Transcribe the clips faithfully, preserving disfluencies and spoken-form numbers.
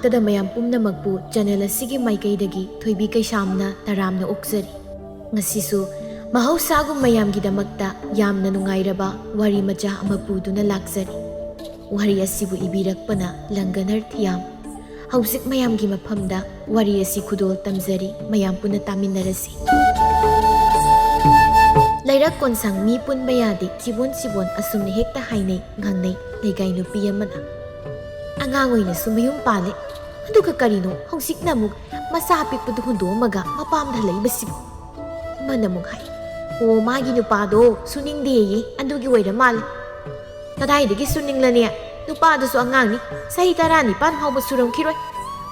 ꯇꯗ ꯃꯌꯥꯝ ꯄꯨꯝꯅꯃꯛꯄꯨ ꯆꯦꯅꯦꯜ ꯑꯁꯤꯒꯤ ꯃꯥꯏꯀꯩꯗꯒꯤ ꯊꯣꯏꯕꯤ ꯀꯩꯁꯥꯝꯅ ꯇꯔꯥꯝꯅ ꯑꯣꯛꯆꯔꯤ꯫ ꯉꯁꯤꯁꯨ ꯃꯍꯧꯁꯥꯒꯨꯝ ꯃꯌꯥꯝꯒꯤꯗꯃꯛꯇ ꯌꯥꯝꯅ ꯅꯨꯡꯉꯥꯏꯔꯕ ꯋꯥꯔꯤ ꯃꯆꯥ ꯑꯃ ꯄꯨꯗꯨꯅ ꯂꯥꯛꯆꯔꯤ꯫ ꯋꯥꯔꯤ ꯑꯁꯤꯕꯨ ꯏꯕꯤꯔꯛꯄꯅ ꯂꯪꯒꯅꯔ ꯊꯤꯌꯥꯝ꯫ ꯍꯧꯖꯤꯛ ꯃꯌꯥꯝꯒꯤ ꯃꯐꯝꯗ ꯋꯥꯔꯤ ꯑꯁꯤ ꯈꯨꯗꯣꯜ ꯇꯝꯖꯔꯤ, ꯃꯌꯥꯝ ꯄꯨꯟꯅ ꯇꯥꯃꯤꯟꯅꯔꯁꯤ꯫ ꯂꯩꯔꯛ ꯀꯣꯟꯁꯥꯡ ꯃꯤ ꯄꯨꯟꯕ ꯌꯥꯗꯦ, ꯆꯤꯕꯣꯟ ꯆꯤꯕꯣꯟ ꯑꯁꯨꯝꯅ ꯍꯦꯛꯇ ꯍꯥꯏꯅꯩ ꯉꯥꯡꯅꯩ ꯂꯩꯀꯥꯏ ꯅꯨꯄꯤ ꯑꯃꯅ꯫ ꯑꯉꯥꯡ ꯑꯣꯏꯅꯁꯨ ꯃꯌꯨꯝ ꯄꯥꯜꯂꯦ, ꯑꯗꯨꯒ ꯀꯔꯤꯅꯣ ꯍꯧꯖꯤꯛꯅ ꯑꯃꯨꯛ ꯃꯆꯥ ꯑꯄꯤꯛꯄꯗꯨ ꯍꯨꯟꯗꯣꯛꯑꯝꯃꯒ ꯃꯄꯥꯝꯗ ꯍꯜꯂꯛꯏꯕꯁꯤꯕꯨ? ꯑꯃꯅ ꯑꯃꯨꯛ ꯍꯥꯏ, "ꯑꯣ, ꯃꯥꯒꯤ ꯅꯨꯄꯥꯗꯣ ꯁꯨꯅꯤꯡꯗꯦꯌꯦ, ꯑꯗꯨꯒꯤ ꯑꯣꯏꯔ ꯃꯥꯜꯂꯦ"꯫ "ꯀꯗꯥꯏꯗꯒꯤ ꯁꯨꯅꯤꯡꯂꯅꯤ? ꯅꯨꯄꯥꯗꯨꯁꯨ ꯑꯉꯥꯡꯅꯤ, ꯆꯍꯤ ꯇꯔꯥꯅꯤꯄꯥꯟ ꯐꯥꯎꯕ ꯁꯨꯔꯝꯈꯤꯔꯣꯏ꯫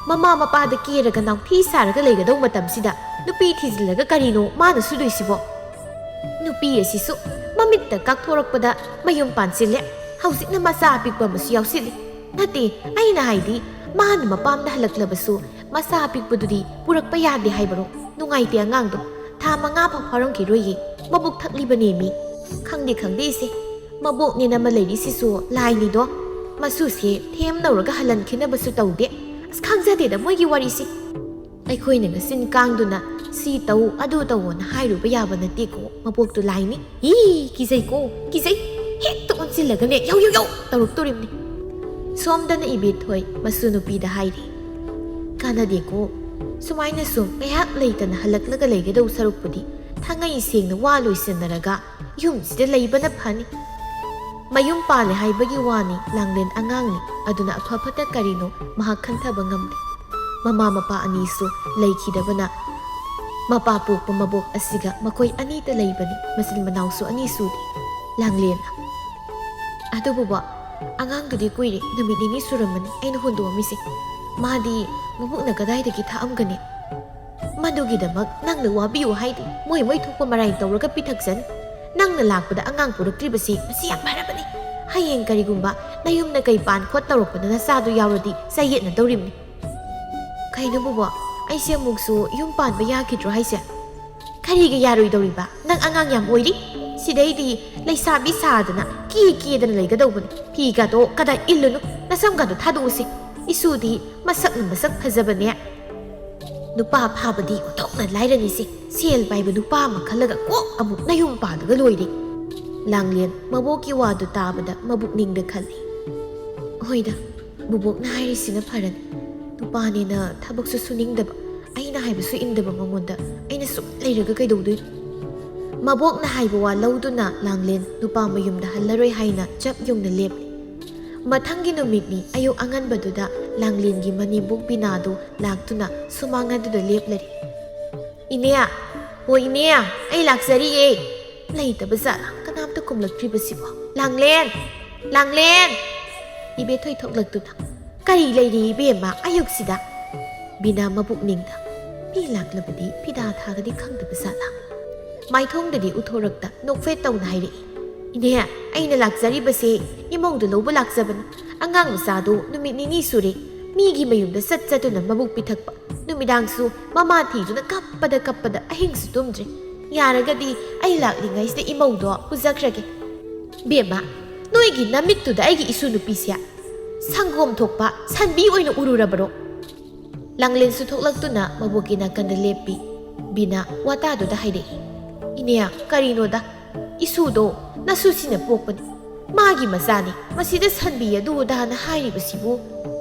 ꯃꯃꯥ ꯃꯄꯥꯗ ꯀꯦꯔꯒ ꯅꯥꯎꯊꯤ ꯁꯥꯔꯒ ꯂꯩꯒꯗꯧ ꯃꯇꯝꯁꯤꯗ ꯅꯨꯄꯤ ꯊꯤꯖꯤꯜꯂꯒ ꯀꯔꯤꯅꯣ ꯃꯥꯅ ꯁꯨꯗꯣꯏꯁꯤꯕꯣ?" ꯅꯨꯄꯤ ꯑꯁꯤꯁꯨ ꯃꯃꯤꯠꯇ ꯀꯥꯛꯊꯣꯔꯛꯄꯗ ꯃꯌꯨꯝ ꯄꯥꯟꯁꯤꯜꯂꯦ꯫ ꯍꯧꯖꯤꯛꯅ ꯃꯆꯥ ꯑꯄꯤꯛꯄ ꯑꯃꯁꯨ ꯌꯥꯎꯁꯤꯜꯂꯦ꯫ ꯅꯠꯇꯦ, ꯑꯩꯅ ꯍꯥꯏꯗꯤ, ꯃꯥꯅ ꯃꯄꯥꯝꯗ ꯍꯜꯂꯛꯂꯕꯁꯨ ꯃꯆꯥ ꯑꯄꯤꯛꯄꯗꯨꯗꯤ ꯄꯨꯔꯛꯄ ꯌꯥꯗꯦ ꯍꯥꯏꯕꯔꯣ? ꯅꯨꯡꯉꯥꯏꯇꯦ ꯑꯉꯥꯡꯗꯣ꯫ ꯊꯥ ꯃꯉꯥ ꯐꯥꯎ ꯐꯥꯔꯝꯈꯤꯔꯣꯏꯌꯦ꯫ ꯃꯕꯨꯛ ꯊꯛꯂꯤꯕꯅꯦꯃꯤ꯫ ꯈꯪꯗꯦ, ꯈꯪꯗꯦ ꯏꯆꯦ꯫ ꯃꯕꯣꯛꯅꯦꯅ ꯑꯃ ꯂꯩꯔꯤꯁꯤꯁꯨ ꯂꯥꯏꯅꯤꯗꯣ꯫ ꯃꯁꯨꯁꯦ ꯊꯦꯝ ꯂꯧꯔꯒ ꯍꯜꯍꯟꯈꯤꯅꯕꯁꯨ ꯇꯧꯗꯦ꯫ ꯑꯁ, ꯈꯪꯖꯗꯦꯗ ꯃꯣꯏꯒꯤ ꯋꯥꯔꯤꯁꯤ꯫ ꯑꯩꯈꯣꯏꯅ ꯉꯁꯤꯟ ꯀꯥꯡꯗꯨꯅ ꯁꯤ ꯇꯧ, ꯑꯗꯨ ꯇꯧꯑꯣꯅ ꯍꯥꯏꯔꯨꯕ ꯌꯥꯕ ꯅꯠꯇꯦꯀꯣ, ꯃꯕꯣꯛꯇꯨ ꯂꯥꯏꯅꯤ꯫ ꯏ, ꯀꯤꯖꯩꯀꯣ, ꯀꯤꯖꯩ꯫ ꯍꯦꯛꯇ ꯑꯣꯟꯁꯤꯜꯂꯒꯅꯦ ꯌꯧ ꯌꯧ ꯌꯧ ꯇꯧꯔꯛꯇꯣꯔꯤꯕꯅꯤ꯫ ꯁꯣꯝꯗꯅ ꯏꯕꯦꯊꯣꯏ ꯃꯁꯨ ꯅꯨꯄꯤꯗ ꯍꯥꯏꯔꯤ, "ꯀꯥꯟꯅꯗꯦꯀꯣ, ꯁꯨꯃꯥꯏꯅ ꯁꯨꯝ ꯉꯥꯏꯍꯥꯛ ꯂꯩꯇꯅ ꯍꯜꯂꯛꯂꯒ ꯂꯩꯒꯗꯧ ꯁꯔꯨꯛꯄꯨꯗꯤ ꯊꯥꯡꯉꯩ ꯁꯦꯡꯅ ꯋꯥ ꯂꯣꯏꯁꯤꯟꯅꯔꯒ ꯌꯨꯝꯁꯤꯗ ꯂꯩꯕꯅ ꯐꯅꯤ꯫ ꯃꯌꯨꯝ ꯄꯥꯜꯂꯦ ꯍꯥꯏꯕꯒꯤ ꯋꯥꯅꯤ, ꯂꯥꯡꯂꯦꯟ ꯑꯉꯥꯡꯅꯤ, ꯑꯗꯨꯅ ꯑꯐ ꯐꯠꯇ ꯀꯔꯤꯅꯣ ꯃꯍꯥꯛ ꯈꯟꯊꯕ ꯉꯝꯗꯦ꯫ ꯃꯃꯥ ꯃꯄꯥ ꯑꯅꯤꯁꯨ ꯂꯩꯈꯤꯗꯕꯅ ꯃꯄꯥ ꯄꯣꯛꯄ ꯃꯕꯣꯛ ꯑꯁꯤꯒ ꯃꯈꯣꯏ ꯑꯅꯤꯇ ꯂꯩꯕꯅꯤ, ꯃꯆꯤꯟ ꯃꯅꯥꯎꯁꯨ ꯑꯅꯤ ꯁꯨꯗꯦ"꯫ ꯂꯥꯡꯂꯦꯟꯅ, "ꯑꯗꯨꯕꯨꯕ, ꯑꯉꯥꯡꯗꯨꯗꯤ ꯀꯨꯏꯔꯦ, ꯅꯨꯃꯤꯠ ꯅꯤꯅꯤ ꯁꯨꯔꯝꯃꯅꯤ ꯑꯩꯅ ꯍꯨꯟꯗꯣꯛꯑꯝꯃꯤꯁꯦ꯫ ꯃꯥꯗꯤ ꯃꯕꯣꯛꯅ ꯀꯗꯥꯏꯗꯒꯤ ꯊꯥꯛꯑꯝꯒꯅꯤ? ꯃꯗꯨꯒꯤꯗꯃꯛ ꯅꯪꯅ ꯋꯥꯕꯤꯌꯨ ꯍꯥꯏꯗꯦ, ꯃꯣꯏ ꯃꯣꯏ ꯊꯣꯛꯄ ꯃꯔꯥꯏ ꯇꯧꯔꯒ ꯄꯤꯊꯛꯆꯅꯤ꯫ ꯅꯪꯅ ꯂꯥꯛꯄꯗ ꯑꯉꯥꯡ ꯄꯨꯔꯛꯇ꯭ꯔꯤꯕꯁꯤ ꯃꯁꯤ ꯌꯥꯝ ꯐꯔꯕꯅꯤ꯫ ꯍꯌꯦꯡ ꯀꯔꯤꯒꯨꯝꯕ ꯅꯌꯨꯝꯅ ꯀꯩ ꯄꯥꯟ ꯈꯣꯠ ꯇꯧꯔꯛꯄꯗ ꯅꯆꯥꯗꯨ ꯌꯥꯎꯔꯗꯤ ꯆꯌꯦꯠꯅꯗꯧꯔꯤꯕꯅꯤ"꯫ "ꯀꯩꯅꯣ ꯕꯨꯕꯣ, ꯑꯩꯁꯦ ꯑꯃꯨꯛꯁꯨ ꯌꯨꯝ ꯄꯥꯟꯕ ꯌꯥꯈꯤꯗ꯭ꯔꯣ ꯍꯥꯏꯁꯦ? ꯀꯔꯤꯒꯤ ꯌꯥꯔꯣꯏꯗꯧꯔꯤꯕ? ꯅꯪ ꯑꯉꯥꯡ ꯌꯥꯝ ꯑꯣꯏꯔꯤ꯫ ꯁꯤꯗꯩꯗꯤ ꯂꯩꯁꯥꯕꯤ ꯁꯥꯗꯅ ꯀꯦ ꯀꯦꯗꯅ ꯂꯩꯒꯗꯧꯕꯅꯤ꯫ ꯐꯤꯒꯗꯣ ꯀꯗꯥꯏ ꯏꯜꯂꯨꯅꯨ, ꯅꯁꯝꯒꯗꯣ ꯊꯥꯗꯣꯛꯎꯁꯤ"꯫ "ꯏꯁꯨꯗꯤ ꯃꯁꯛꯅ ꯃꯁꯛ ꯐꯖꯕꯅꯦ꯫ ꯅꯨꯄꯥ ꯐꯥꯕꯗꯤ ꯑꯣꯟꯊꯣꯛꯅ ꯂꯥꯏꯔꯅꯤꯁꯦ꯫ ꯁꯦꯜ ꯄꯥꯏꯕ ꯅꯨꯄꯥ ꯑꯃ ꯈꯜꯂꯒ ꯀꯣꯛ ꯑꯃꯨꯛ ꯅꯌꯨꯝ ꯄꯥꯜꯂꯒ ꯂꯣꯏꯔꯦ꯫" ꯂꯥꯡꯂꯦꯟ ꯃꯕꯣꯛꯀꯤ ꯋꯥꯗꯨ ꯇꯥꯕꯗ ꯃꯕꯨꯛꯅꯤꯡꯗ ꯈꯜꯂꯤ, "ꯍꯣꯏꯗ, ꯕꯨꯕꯣꯛꯅ ꯍꯥꯏꯔꯤꯁꯤꯅ ꯐꯔꯅꯤ꯫ ꯅꯨꯄꯥꯅꯦꯅ ꯊꯕꯛꯁꯨ ꯁꯨꯅꯤꯡꯗꯕ, ꯑꯩꯅ ꯍꯥꯏꯕꯁꯨ ꯏꯟꯗꯕ ꯃꯉꯣꯟꯗ ꯑꯩꯅ ꯁꯨꯝ ꯂꯩꯔꯒ ꯀꯩꯗꯧꯗꯣꯏꯅꯣ?" ꯃꯕꯣꯛꯅ ꯍꯥꯏꯕ ꯋꯥ ꯂꯧꯗꯨꯅ ꯂꯥꯡꯂꯦꯟ ꯅꯨꯄꯥ ꯃꯌꯨꯝꯗ ꯍꯜꯂꯔꯣꯏ ꯍꯥꯏꯅ ꯆꯞ ꯌꯨꯡꯅ ꯂꯦꯞꯂꯤ꯫ ꯃꯊꯪꯒꯤ ꯅꯨꯃꯤꯠꯅꯤ꯫ ꯑꯌꯨꯛ ꯑꯉꯟꯕꯗꯨꯗ ꯂꯥꯡꯂꯦꯟꯒꯤ ꯃꯅꯦꯝꯕꯣꯛ ꯕꯤꯅꯥꯗꯨ ꯂꯥꯛꯇꯨꯅ ꯁꯨꯃꯥꯡ ꯑꯗꯨꯗ ꯂꯦꯞꯂꯔꯤ꯫ "ꯏꯅꯦ, ꯍꯣ ꯏꯅꯦ, ꯑꯩ ꯂꯥꯛꯆꯔꯤꯌꯦ꯫" ꯂꯩꯇꯕ ꯖꯥꯠꯂꯥ ꯀꯅꯥꯝꯇ ꯀꯨꯝꯂꯛꯇ꯭ꯔꯤꯕꯁꯤꯕꯣ? "ꯂꯥꯡꯂꯦꯟ! ꯂꯥꯡꯂꯦꯟ!" ꯏꯕꯦꯊꯣꯏ ꯊꯣꯛꯂꯛꯇꯨꯅ, "ꯀꯔꯤ ꯂꯩꯔꯦ ꯏꯕꯦꯝꯃ ꯑꯌꯨꯛꯁꯤꯗ?" ꯕꯤꯅꯥ ꯃꯕꯨꯛꯅꯤꯡꯗ, "ꯃꯤ ꯂꯥꯛꯂꯕꯗꯤ ꯐꯤꯗꯥ ꯊꯥꯒꯅꯤ ꯈꯪꯗꯕ ꯖꯥꯠꯂꯥ?" ꯃꯥꯏꯊꯣꯡꯗꯗꯤ ꯎꯠꯊꯣꯔꯛꯇ ꯅꯣꯛꯐꯦꯠ ꯇꯧꯅ ꯍꯥꯏꯔꯛꯏ, "ꯏꯅꯦ, ꯑꯩꯅ ꯂꯥꯛꯆꯔꯤꯕꯁꯦ ꯏꯃꯧꯗ ꯂꯧꯕ ꯂꯥꯛꯆꯕꯅꯤ꯫ ꯑꯉꯥꯡ ꯃꯆꯥꯗꯣ ꯅꯨꯃꯤꯠ ꯅꯤꯅꯤ ꯁꯨꯔꯦ ꯃꯤꯒꯤ ꯃꯌꯨꯝꯗ ꯆꯠ ꯆꯠꯇꯨꯅ ꯃꯕꯨꯛ ꯄꯤꯊꯛꯄ꯫ ꯅꯨꯃꯤꯗꯥꯡꯁꯨ ꯃꯃꯥ ꯊꯤꯗꯨꯅ ꯀꯞꯄꯗ ꯀꯞꯄꯗ ꯑꯍꯤꯡꯁꯨ ꯇꯨꯝꯗ꯭ꯔꯦ꯫ ꯌꯥꯔꯒꯗꯤ ꯑꯩ ꯂꯥꯛꯂꯤꯉꯩꯁꯤꯗ ꯏꯃꯧꯗꯣ ꯄꯨꯖꯈ꯭ꯔꯒꯦ꯫" "ꯕꯦꯝꯃ, ꯅꯣꯏꯒꯤ ꯅꯃꯤꯠꯇꯨꯗ ꯑꯩꯒꯤ ꯏꯁꯨ ꯅꯨꯄꯤꯁꯦ ꯁꯪꯒꯣꯝ ꯊꯣꯛꯄ ꯁꯟꯕꯤ ꯑꯣꯏꯅ ꯎꯔꯨꯔꯕꯔꯣ?" ꯂꯥꯡꯂꯦꯟꯁꯨ ꯊꯣꯛꯂꯛꯇꯨꯅ ꯃꯕꯣꯛꯀꯤ ꯅꯥꯀꯟꯗ ꯂꯦꯞꯄꯤ꯫ ꯕꯤꯅꯥ ꯋꯥꯇꯥꯗꯨꯗ ꯍꯥꯏꯔꯛꯏ, "ꯏꯅꯦ, ꯀꯔꯤꯅꯣꯗ? ꯏꯁꯨꯗꯣ ꯅꯁꯨꯁꯤꯅ ꯄꯣꯛꯄꯅꯤ꯫ ꯃꯥꯒꯤ ꯃꯆꯥꯅꯤ꯫ ꯃꯁꯤꯗ ꯁꯟꯕꯤ ꯑꯗꯨ ꯑꯗꯥꯅ ꯍꯥꯏꯔꯤꯕꯁꯤꯕꯨ?"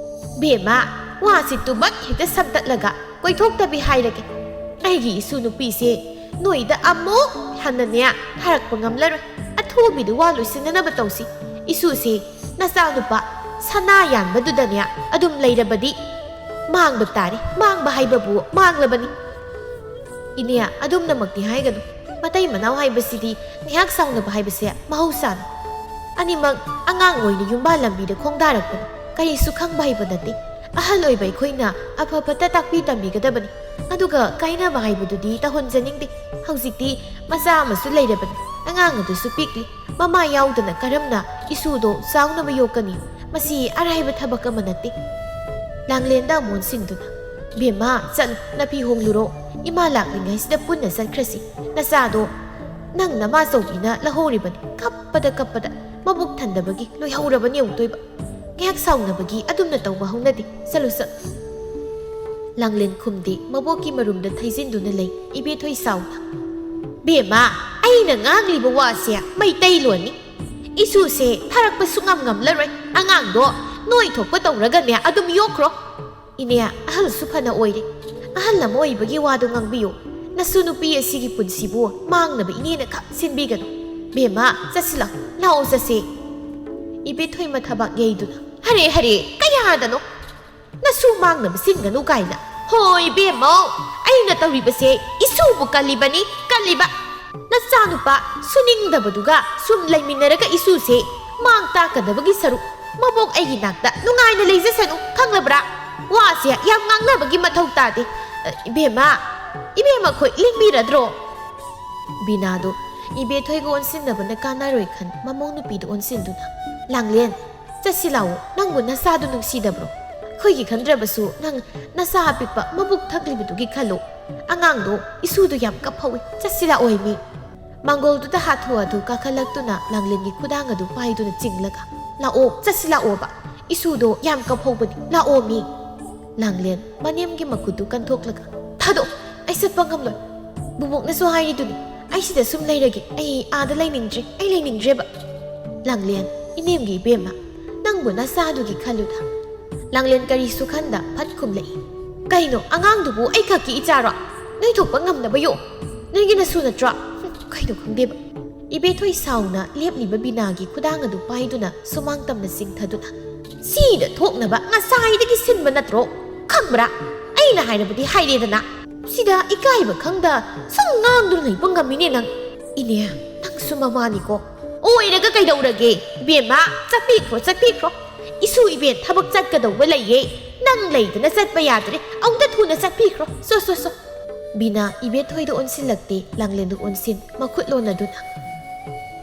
"ꯕꯦꯝꯃ, ꯋꯥꯁꯤ ꯇꯨꯃꯛ ꯍꯦꯛꯇ ꯁꯝꯇꯠꯂꯒ ꯀꯣꯏꯊꯣꯛꯇꯕꯤ ꯍꯥꯏꯔꯒꯦ꯫ ꯑꯩꯒꯤ ꯏꯁꯨ ꯅꯨꯄꯤꯁꯦ ꯅꯣꯏꯗ ꯑꯃꯨꯛ ꯍꯟꯅꯅꯦ ꯊꯥꯔꯛꯄ ꯉꯝꯂꯔꯣꯏ꯫ ꯑꯊꯨꯕꯤꯗ ꯋꯥ ꯂꯣꯏꯁꯤꯟꯅꯅꯕ ꯇꯧꯁꯤ꯫ ꯏꯁꯨꯁꯦ ꯅꯆꯥꯅꯨꯄꯥ ꯁꯅꯥ ꯌꯥꯟꯕꯗꯨꯗꯅꯦ ꯑꯗꯨꯝ ꯂꯩꯔꯕꯗꯤ ꯃꯥꯡꯕ ꯇꯥꯔꯦ꯫ ꯃꯥꯡꯕ ꯍꯥꯏꯕꯕꯨ ꯃꯥꯡꯂꯕꯅꯤ꯫" "ꯏꯅꯦ, ꯑꯗꯨꯝꯅꯃꯛꯇꯤ ꯍꯥꯏꯒꯅꯨ꯫ ꯃꯇꯩ ꯃꯅꯥꯎ ꯍꯥꯏꯕꯁꯤꯗꯤ ꯉꯥꯏꯍꯥꯛ ꯁꯥꯎꯅꯕ ꯍꯥꯏꯕꯁꯦ ꯃꯍꯧꯁꯥꯅꯤ꯫ ꯑꯅꯤꯃꯛ ꯑꯉꯥꯡ ꯑꯣꯏꯅ ꯌꯨꯝꯕꯥꯜ ꯂꯝꯕꯤꯗ ꯈꯣꯡꯗꯥꯔꯛꯄꯅꯤ꯫ ꯀꯔꯤꯁꯨ ꯈꯪꯕ ꯍꯩꯕ ꯅꯠꯇꯦ꯫ ꯑꯍꯜ ꯑꯣꯏꯕ ꯑꯩꯈꯣꯏꯅ ꯑꯐ ꯐꯠꯇ ꯇꯥꯛꯄꯤ ꯇꯝꯕꯤꯒꯗꯕꯅꯤ꯫ ꯑꯗꯨꯒ ꯀꯥꯏꯅꯕ ꯍꯥꯏꯕꯗꯨꯗꯤ ꯇꯧꯍꯟꯖꯅꯤꯡꯗꯦ꯫ ꯍꯧꯖꯤꯛꯇꯤ ꯃꯆꯥ ꯑꯃꯁꯨ ꯂꯩꯔꯕꯅꯤ꯫ ꯑꯉꯥꯡ ꯑꯗꯨꯁꯨ ꯄꯤꯛꯂꯤ꯫ ꯃꯃꯥ ꯌꯥꯎꯗꯅ ꯀꯔꯝꯅ ꯏꯁꯨꯗꯣ ꯆꯥꯎꯅꯕ ꯌꯣꯛꯀꯅꯤ? ꯃꯁꯤ ꯑꯔꯥꯏꯕ ꯊꯕꯛ ꯑꯃ ꯅꯠꯇꯦ꯫" ꯂꯥꯡꯂꯦꯟꯗ ꯑꯃꯨꯛ ꯑꯣꯟꯁꯤꯟꯗꯨꯅ, "ꯕꯦꯝꯃ, ꯆꯠꯂꯨ, ꯅꯥꯄꯤ ꯍꯣꯡꯂꯨꯔꯣ꯫ ꯏꯃꯥ ꯂꯥꯛꯂꯤꯉꯩꯁꯤꯗ ꯄꯨꯟꯅ ꯆꯠꯈ꯭ꯔꯁꯤ꯫ ꯅꯆꯥꯗꯣ ꯅꯪ ꯅꯃꯥꯆꯧꯕꯤꯅ ꯂꯧꯍꯧꯔꯤꯕꯅꯤ꯫ ꯀꯞꯄꯗ ꯀꯞꯄꯗ ꯃꯕꯨꯛ ꯊꯟꯗꯕꯒꯤ ꯂꯣꯏꯍꯧꯔꯕꯅꯤ ꯑꯃꯨꯛꯇꯣꯏꯕ꯫ ꯉꯥꯏꯍꯥꯛ ꯁꯥꯎꯅꯕꯒꯤ ꯑꯗꯨꯝꯅ ꯇꯧꯕ ꯍꯧꯅꯗꯦ꯫ ꯆꯠꯂꯨ, ꯆꯠꯂꯨ꯫ ꯂꯥꯡꯂꯦꯟ ꯈꯨꯝꯗꯦ, ꯃꯕꯣꯛꯀꯤ ꯃꯔꯨꯝꯗ ꯊꯩꯖꯤꯟꯗꯨꯅ ꯂꯩ ꯏꯕꯦꯊꯣꯏ ꯁꯥꯎꯅ꯫ "ꯕꯦꯝꯃ, ꯑꯩꯅ ꯉꯥꯡꯂꯤꯕ ꯋꯥꯁꯦ ꯃꯩꯇꯩꯂꯣꯟꯅꯤ꯫ ꯏꯁꯨꯁꯦ ꯊꯥꯔꯛꯄ ꯁꯨꯡꯉꯝ ꯉꯝꯂꯔꯣꯏ꯫ ꯑꯉꯥꯡꯗꯣ ꯅꯣꯏ ꯊꯣꯛꯄ ꯇꯧꯔꯒꯅꯦ ꯑꯗꯨꯝ ꯌꯣꯛꯈ꯭ꯔꯣ꯫ ꯏꯅꯦ, ꯑꯍꯜꯁꯨ ꯐꯅ ꯑꯣꯏꯔꯦ꯫ ꯑꯍꯜ ꯑꯃ ꯑꯣꯏꯕꯒꯤ ꯋꯥꯗꯣ ꯉꯥꯡꯕꯤꯌꯨ꯫ ꯅꯁꯨ ꯅꯨꯄꯤ ꯑꯁꯤꯒꯤ ꯄꯨꯟꯁꯤꯕꯨ ꯃꯥꯡꯅꯕ ꯏꯅꯦꯅ ꯈꯛ ꯁꯤꯟꯕꯤꯒꯅꯨ꯫ ꯕꯦꯝꯃ, ꯆꯠꯁꯤꯜꯂꯣ, ꯂꯥꯛꯑꯣ ꯆꯠꯁꯦ꯫" ꯏꯕꯦꯊꯣꯏ ꯃꯊꯕꯥꯛ ꯌꯩꯗꯨꯅ, "ꯍꯔꯦ, ꯍꯔꯦ, ꯀꯌꯥꯗꯅꯣ? ꯅꯁꯨ ꯃꯥꯡꯅꯕ ꯁꯤꯟꯒꯅꯨ ꯀꯥꯏꯅ꯫ ꯍꯣꯏ ꯏꯕꯦꯝꯃꯧ, ꯑꯩꯅ ꯇꯧꯔꯤꯕꯁꯦ ꯏꯁꯨꯕꯨ ꯀꯜꯂꯤꯕꯅꯤ, ꯀꯜꯂꯤꯕ꯫ ꯅꯆꯥꯅꯨꯄꯥ ꯁꯨꯅꯤꯡꯗꯕꯗꯨꯒ ꯁꯨꯝ ꯂꯩꯃꯤꯟꯅꯔꯒ ꯏꯁꯨꯁꯦ ꯃꯥꯡ ꯇꯥꯛꯀꯗꯕꯒꯤ ꯁꯔꯨꯛ ꯃꯕꯣꯛ ꯑꯩꯒꯤ ꯅꯥꯛꯇ ꯅꯨꯡꯉꯥꯏꯅ ꯂꯩꯖꯁꯅꯨ, ꯈꯪꯂꯕ꯭ꯔꯥ? ꯋꯥꯁꯦ ꯌꯥꯝ ꯉꯥꯡꯅꯕꯒꯤ ꯃꯊꯧ ꯇꯥꯗꯦ꯫ ꯑ, ꯏꯕꯦꯝꯃ, ꯏꯕꯦꯝꯃ ꯈꯣꯏ ꯂꯤꯡꯕꯤꯔꯗ꯭ꯔꯣ?" ꯕꯤꯅꯥꯗꯣ ꯏꯕꯦꯊꯣꯏꯒ ꯑꯣꯟꯁꯤꯟꯅꯕꯅ ꯀꯥꯟꯅꯔꯣꯏ ꯈꯟ ꯃꯃꯧ ꯅꯨꯄꯤꯗ ꯑꯣꯟꯁꯤꯟꯗꯨꯅ, "ꯂꯥꯡꯂꯦꯟ, ꯆꯠꯁꯤ ꯂꯥꯛꯑꯣ, ꯅꯪꯕꯨ ꯅꯆꯥꯗꯨ ꯅꯨꯡꯁꯤꯗꯕ꯭ꯔꯣ? ꯑꯩꯈꯣꯏꯒꯤ ꯈꯟꯗ꯭ꯔꯕꯁꯨ ꯅꯪ ꯅꯆꯥ ꯑꯄꯤꯛꯄ ꯃꯕꯨꯛ ꯊꯛꯂꯤꯕꯗꯨꯒꯤ ꯈꯜꯂꯣ꯫ ꯑꯉꯥꯡꯗꯣ ꯏꯁꯨꯗꯨ ꯌꯥꯝ ꯀꯞꯐꯧꯏ, ꯆꯠꯁꯤ ꯂꯥꯛꯑꯣ ꯏꯃꯤ꯫" ꯃꯥꯡꯒꯣꯜꯗꯨꯗ ꯍꯥꯊꯨ ꯍꯥꯊꯨ ꯀꯥꯈꯠꯂꯛꯇꯨꯅ ꯂꯥꯡꯂꯦꯟꯒꯤ ꯈꯨꯗꯥꯡ ꯑꯗꯨ ꯄꯥꯏꯗꯨꯅ ꯆꯤꯡꯂꯒ, "ꯂꯥꯛꯑꯣ, ꯆꯠꯁꯤ ꯂꯥꯛꯑꯣꯕ, ꯏꯁꯨꯗꯣ ꯌꯥꯝ ꯀꯞꯐꯧꯕꯅꯤ, ꯂꯥꯛꯑꯣ ꯃꯤ꯫" ꯂꯥꯡꯂꯦꯟ ꯃꯅꯦꯝꯒꯤ ꯃꯈꯨꯠꯇꯨ ꯀꯟꯊꯣꯛꯂꯒ, "ꯊꯥꯗꯣꯛ, ꯑꯩ ꯆꯠꯄ ꯉꯝꯂꯣꯏ꯫ ꯕꯨꯕꯣꯛꯅꯁꯨ ꯍꯥꯏꯔꯤꯗꯨꯅꯤ, ꯑꯩ ꯁꯤꯗ ꯁꯨꯝ ꯂꯩꯔꯒꯦ, ꯑꯩ ꯑꯥꯗ ꯂꯩꯅꯤꯡꯗ꯭ꯔꯦ, ꯑꯩ ꯂꯩꯅꯤꯡꯗ꯭ꯔꯦꯕ꯫" ꯂꯥꯡꯂꯦꯟ, "ꯏꯅꯦꯝꯒꯤ ꯏꯕꯦꯝꯃ, ꯅꯪꯕꯨ ꯅꯆꯥꯗꯨꯒꯤ ꯈꯜꯂꯨꯗ꯫" ꯂꯥꯡꯂꯦꯟ ꯀꯔꯤꯁꯨ ꯈꯟꯗ ꯐꯠ ꯈꯨꯝꯂꯛꯏ, "ꯀꯩꯅꯣ, ꯑꯉꯥꯡꯗꯨꯕꯨ ꯑꯩ ꯈꯛꯀꯤ ꯏꯆꯥꯔꯣ? ꯅꯣꯏ ꯊꯣꯛꯄ ꯉꯝꯅꯕ ꯌꯣꯛ, ꯅꯣꯏꯒꯤ ꯅꯁꯨ ꯅꯠꯇ꯭ꯔꯣ? ꯍꯨꯝ, ꯀꯩꯅꯣ ꯈꯪꯗꯦꯕ꯫" ꯏꯕꯦꯊꯣꯏ ꯁꯥꯎꯅ ꯂꯦꯞꯂꯤꯕ ꯕꯤꯅꯥꯒꯤ ꯈꯨꯗꯥꯡ ꯑꯗꯨ ꯄꯥꯏꯗꯨꯅ ꯁꯨꯃꯥꯡ ꯇꯝꯅ ꯆꯤꯡꯊꯗꯨꯅ, "ꯁꯤꯗ ꯊꯣꯛꯅꯕ ꯉꯁꯥꯏꯗꯒꯤ ꯁꯤꯟꯕ ꯅꯠꯇ꯭ꯔꯣ? ꯈꯪꯕ꯭ꯔꯥ? ꯑꯩꯅ ꯍꯥꯏꯔꯕꯗꯤ ꯍꯥꯏꯔꯦꯗꯅ꯫ ꯁꯤꯗ ꯏꯀꯥꯏꯕ ꯈꯪꯗ ꯁꯨꯝ ꯉꯥꯡꯗꯨꯅ ꯂꯩꯕ ꯉꯝꯃꯤꯅꯦ ꯅꯪ꯫" "ꯏꯅꯦ, ꯅꯪꯁꯨ ꯃꯃꯥꯅꯤꯀꯣ꯫" "ꯑꯣꯏꯔꯒ ꯀꯩꯗꯧꯔꯒꯦ? ꯏꯕꯦꯝꯃ, ꯆꯠꯄꯤꯈ꯭ꯔꯣ, ꯆꯠꯄꯤꯈ꯭ꯔꯣ꯫ ꯏꯁꯨ ꯏꯕꯦꯟ ꯊꯕꯛ ꯆꯠꯀꯗꯧꯕ ꯂꯩꯌꯦ꯫ ꯅꯪ ꯂꯩꯗꯅ ꯆꯠꯄ ꯌꯥꯗ꯭ꯔꯦ꯫ ꯑꯃꯨꯛꯇ ꯊꯨꯅ ꯆꯠꯄꯤꯈ꯭ꯔꯣ꯫ ꯁꯣ, ꯁꯣ, ꯁꯣ꯫" ꯕꯤꯅꯥ ꯏꯕꯦꯊꯣꯏꯗ ꯑꯣꯟꯁꯤꯜꯂꯛꯇꯦ, ꯂꯥꯡꯂꯦꯟꯗꯨ ꯑꯣꯟꯁꯤꯟ, ꯃꯈꯨꯠ ꯂꯣꯟꯅꯗꯨꯅ,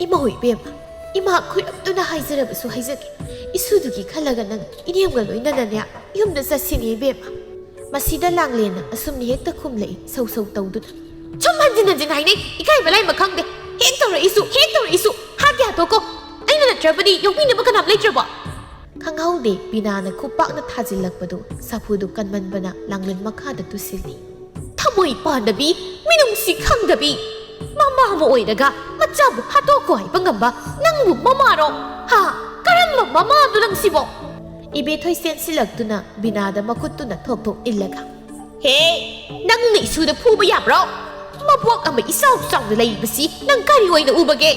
"ꯏꯃꯥ ꯍꯣꯏ ꯏꯕꯦꯝꯃ, ꯏꯃꯥ ꯈꯣꯏꯔꯝꯗꯨꯅ ꯍꯥꯏꯖꯔꯕꯁꯨ ꯍꯥꯏꯖꯒꯦ꯫ ꯏꯁꯨꯗꯨꯒꯤ ꯈꯜꯂꯒ ꯅꯪ ꯏꯅꯦꯝꯒ ꯂꯣꯏꯅꯅꯅꯦ ꯌꯨꯝꯗ ꯆꯠꯁꯤꯅꯦ ꯏꯕꯦꯝꯃ꯫" ꯃꯁꯤꯗ ꯂꯥꯡꯂꯦꯟꯅ ꯑꯁꯨꯝꯅ ꯍꯦꯛꯇ ꯈꯨꯝꯂꯛꯏ, ꯁꯧ ꯁꯧ ꯇꯧꯗꯨꯅ꯫ "ꯁꯨꯝ ꯍꯟꯖꯤꯟ ꯍꯟꯖꯤꯟ ꯍꯥꯏꯅꯩ, ꯏꯀꯥꯏꯕ ꯂꯥꯏꯃ ꯈꯪꯗꯦ꯫ ꯍꯦꯛ ꯇꯧꯔꯛꯏꯁꯨ, ꯍꯦꯛ ꯇꯧꯔꯛꯏꯁꯨ꯫ ꯍꯥꯠꯀꯦ ꯍꯥꯠꯇꯣꯛꯀꯣ꯫ ꯑꯩꯅ ꯅꯠꯇ꯭ꯔꯕꯗꯤ ꯌꯣꯛꯄꯤꯅꯕ ꯀꯅꯥꯝ ꯂꯩꯇ꯭ꯔꯕꯣ?" ꯈꯪꯍꯧꯗꯦ ꯕꯤꯅꯥꯅ ꯈꯨꯄꯥꯛꯅ ꯊꯥꯖꯤꯜꯂꯛꯄꯗꯨ ꯁꯥꯐꯨꯗꯨ ꯀꯟꯃꯟꯕꯅ ꯂꯥꯡꯂꯦꯟ ꯃꯈꯥꯗ ꯇꯨꯁꯤꯜꯂꯤ꯫ ꯊꯃꯣꯏ ꯄꯥꯟꯗꯕꯤ, ꯃꯤꯅꯨꯡꯁꯤ ꯈꯪꯗꯕꯤ, ꯃꯃꯥ ꯑꯃ ꯑꯣꯏꯔꯒ ꯃꯆꯥꯕꯨ ꯍꯥꯠꯇꯣꯛꯈꯣ ꯍꯥꯏꯕ ꯉꯝꯕ ꯅꯪꯕꯨ ꯃꯃꯥꯔꯣ? ꯍꯥ? ꯀꯔꯝꯕ ꯃꯃꯥꯅꯣ ꯅꯪꯁꯤꯕꯣ? ꯏꯕꯦꯊꯣꯏ ꯆꯦꯟꯁꯤꯜꯂꯛꯇꯨꯅ ꯕꯤꯅꯥꯗ ꯃꯈꯨꯠꯇꯨꯅ ꯊꯣꯛ ꯊꯣꯛ ꯏꯜꯂꯒ, "ꯍꯦ, ꯅꯪꯅ ꯏꯁꯨꯗ ꯐꯨꯕ ꯌꯥꯕ꯭ꯔꯣ? ꯃꯕꯣꯛ ꯑꯃ ꯏꯆꯥꯎ ꯆꯥꯎꯅ ꯂꯩꯔꯤꯕꯁꯤ ꯅꯪ ꯀꯔꯤ ꯑꯣꯏꯅ ꯎꯕꯒꯦ?"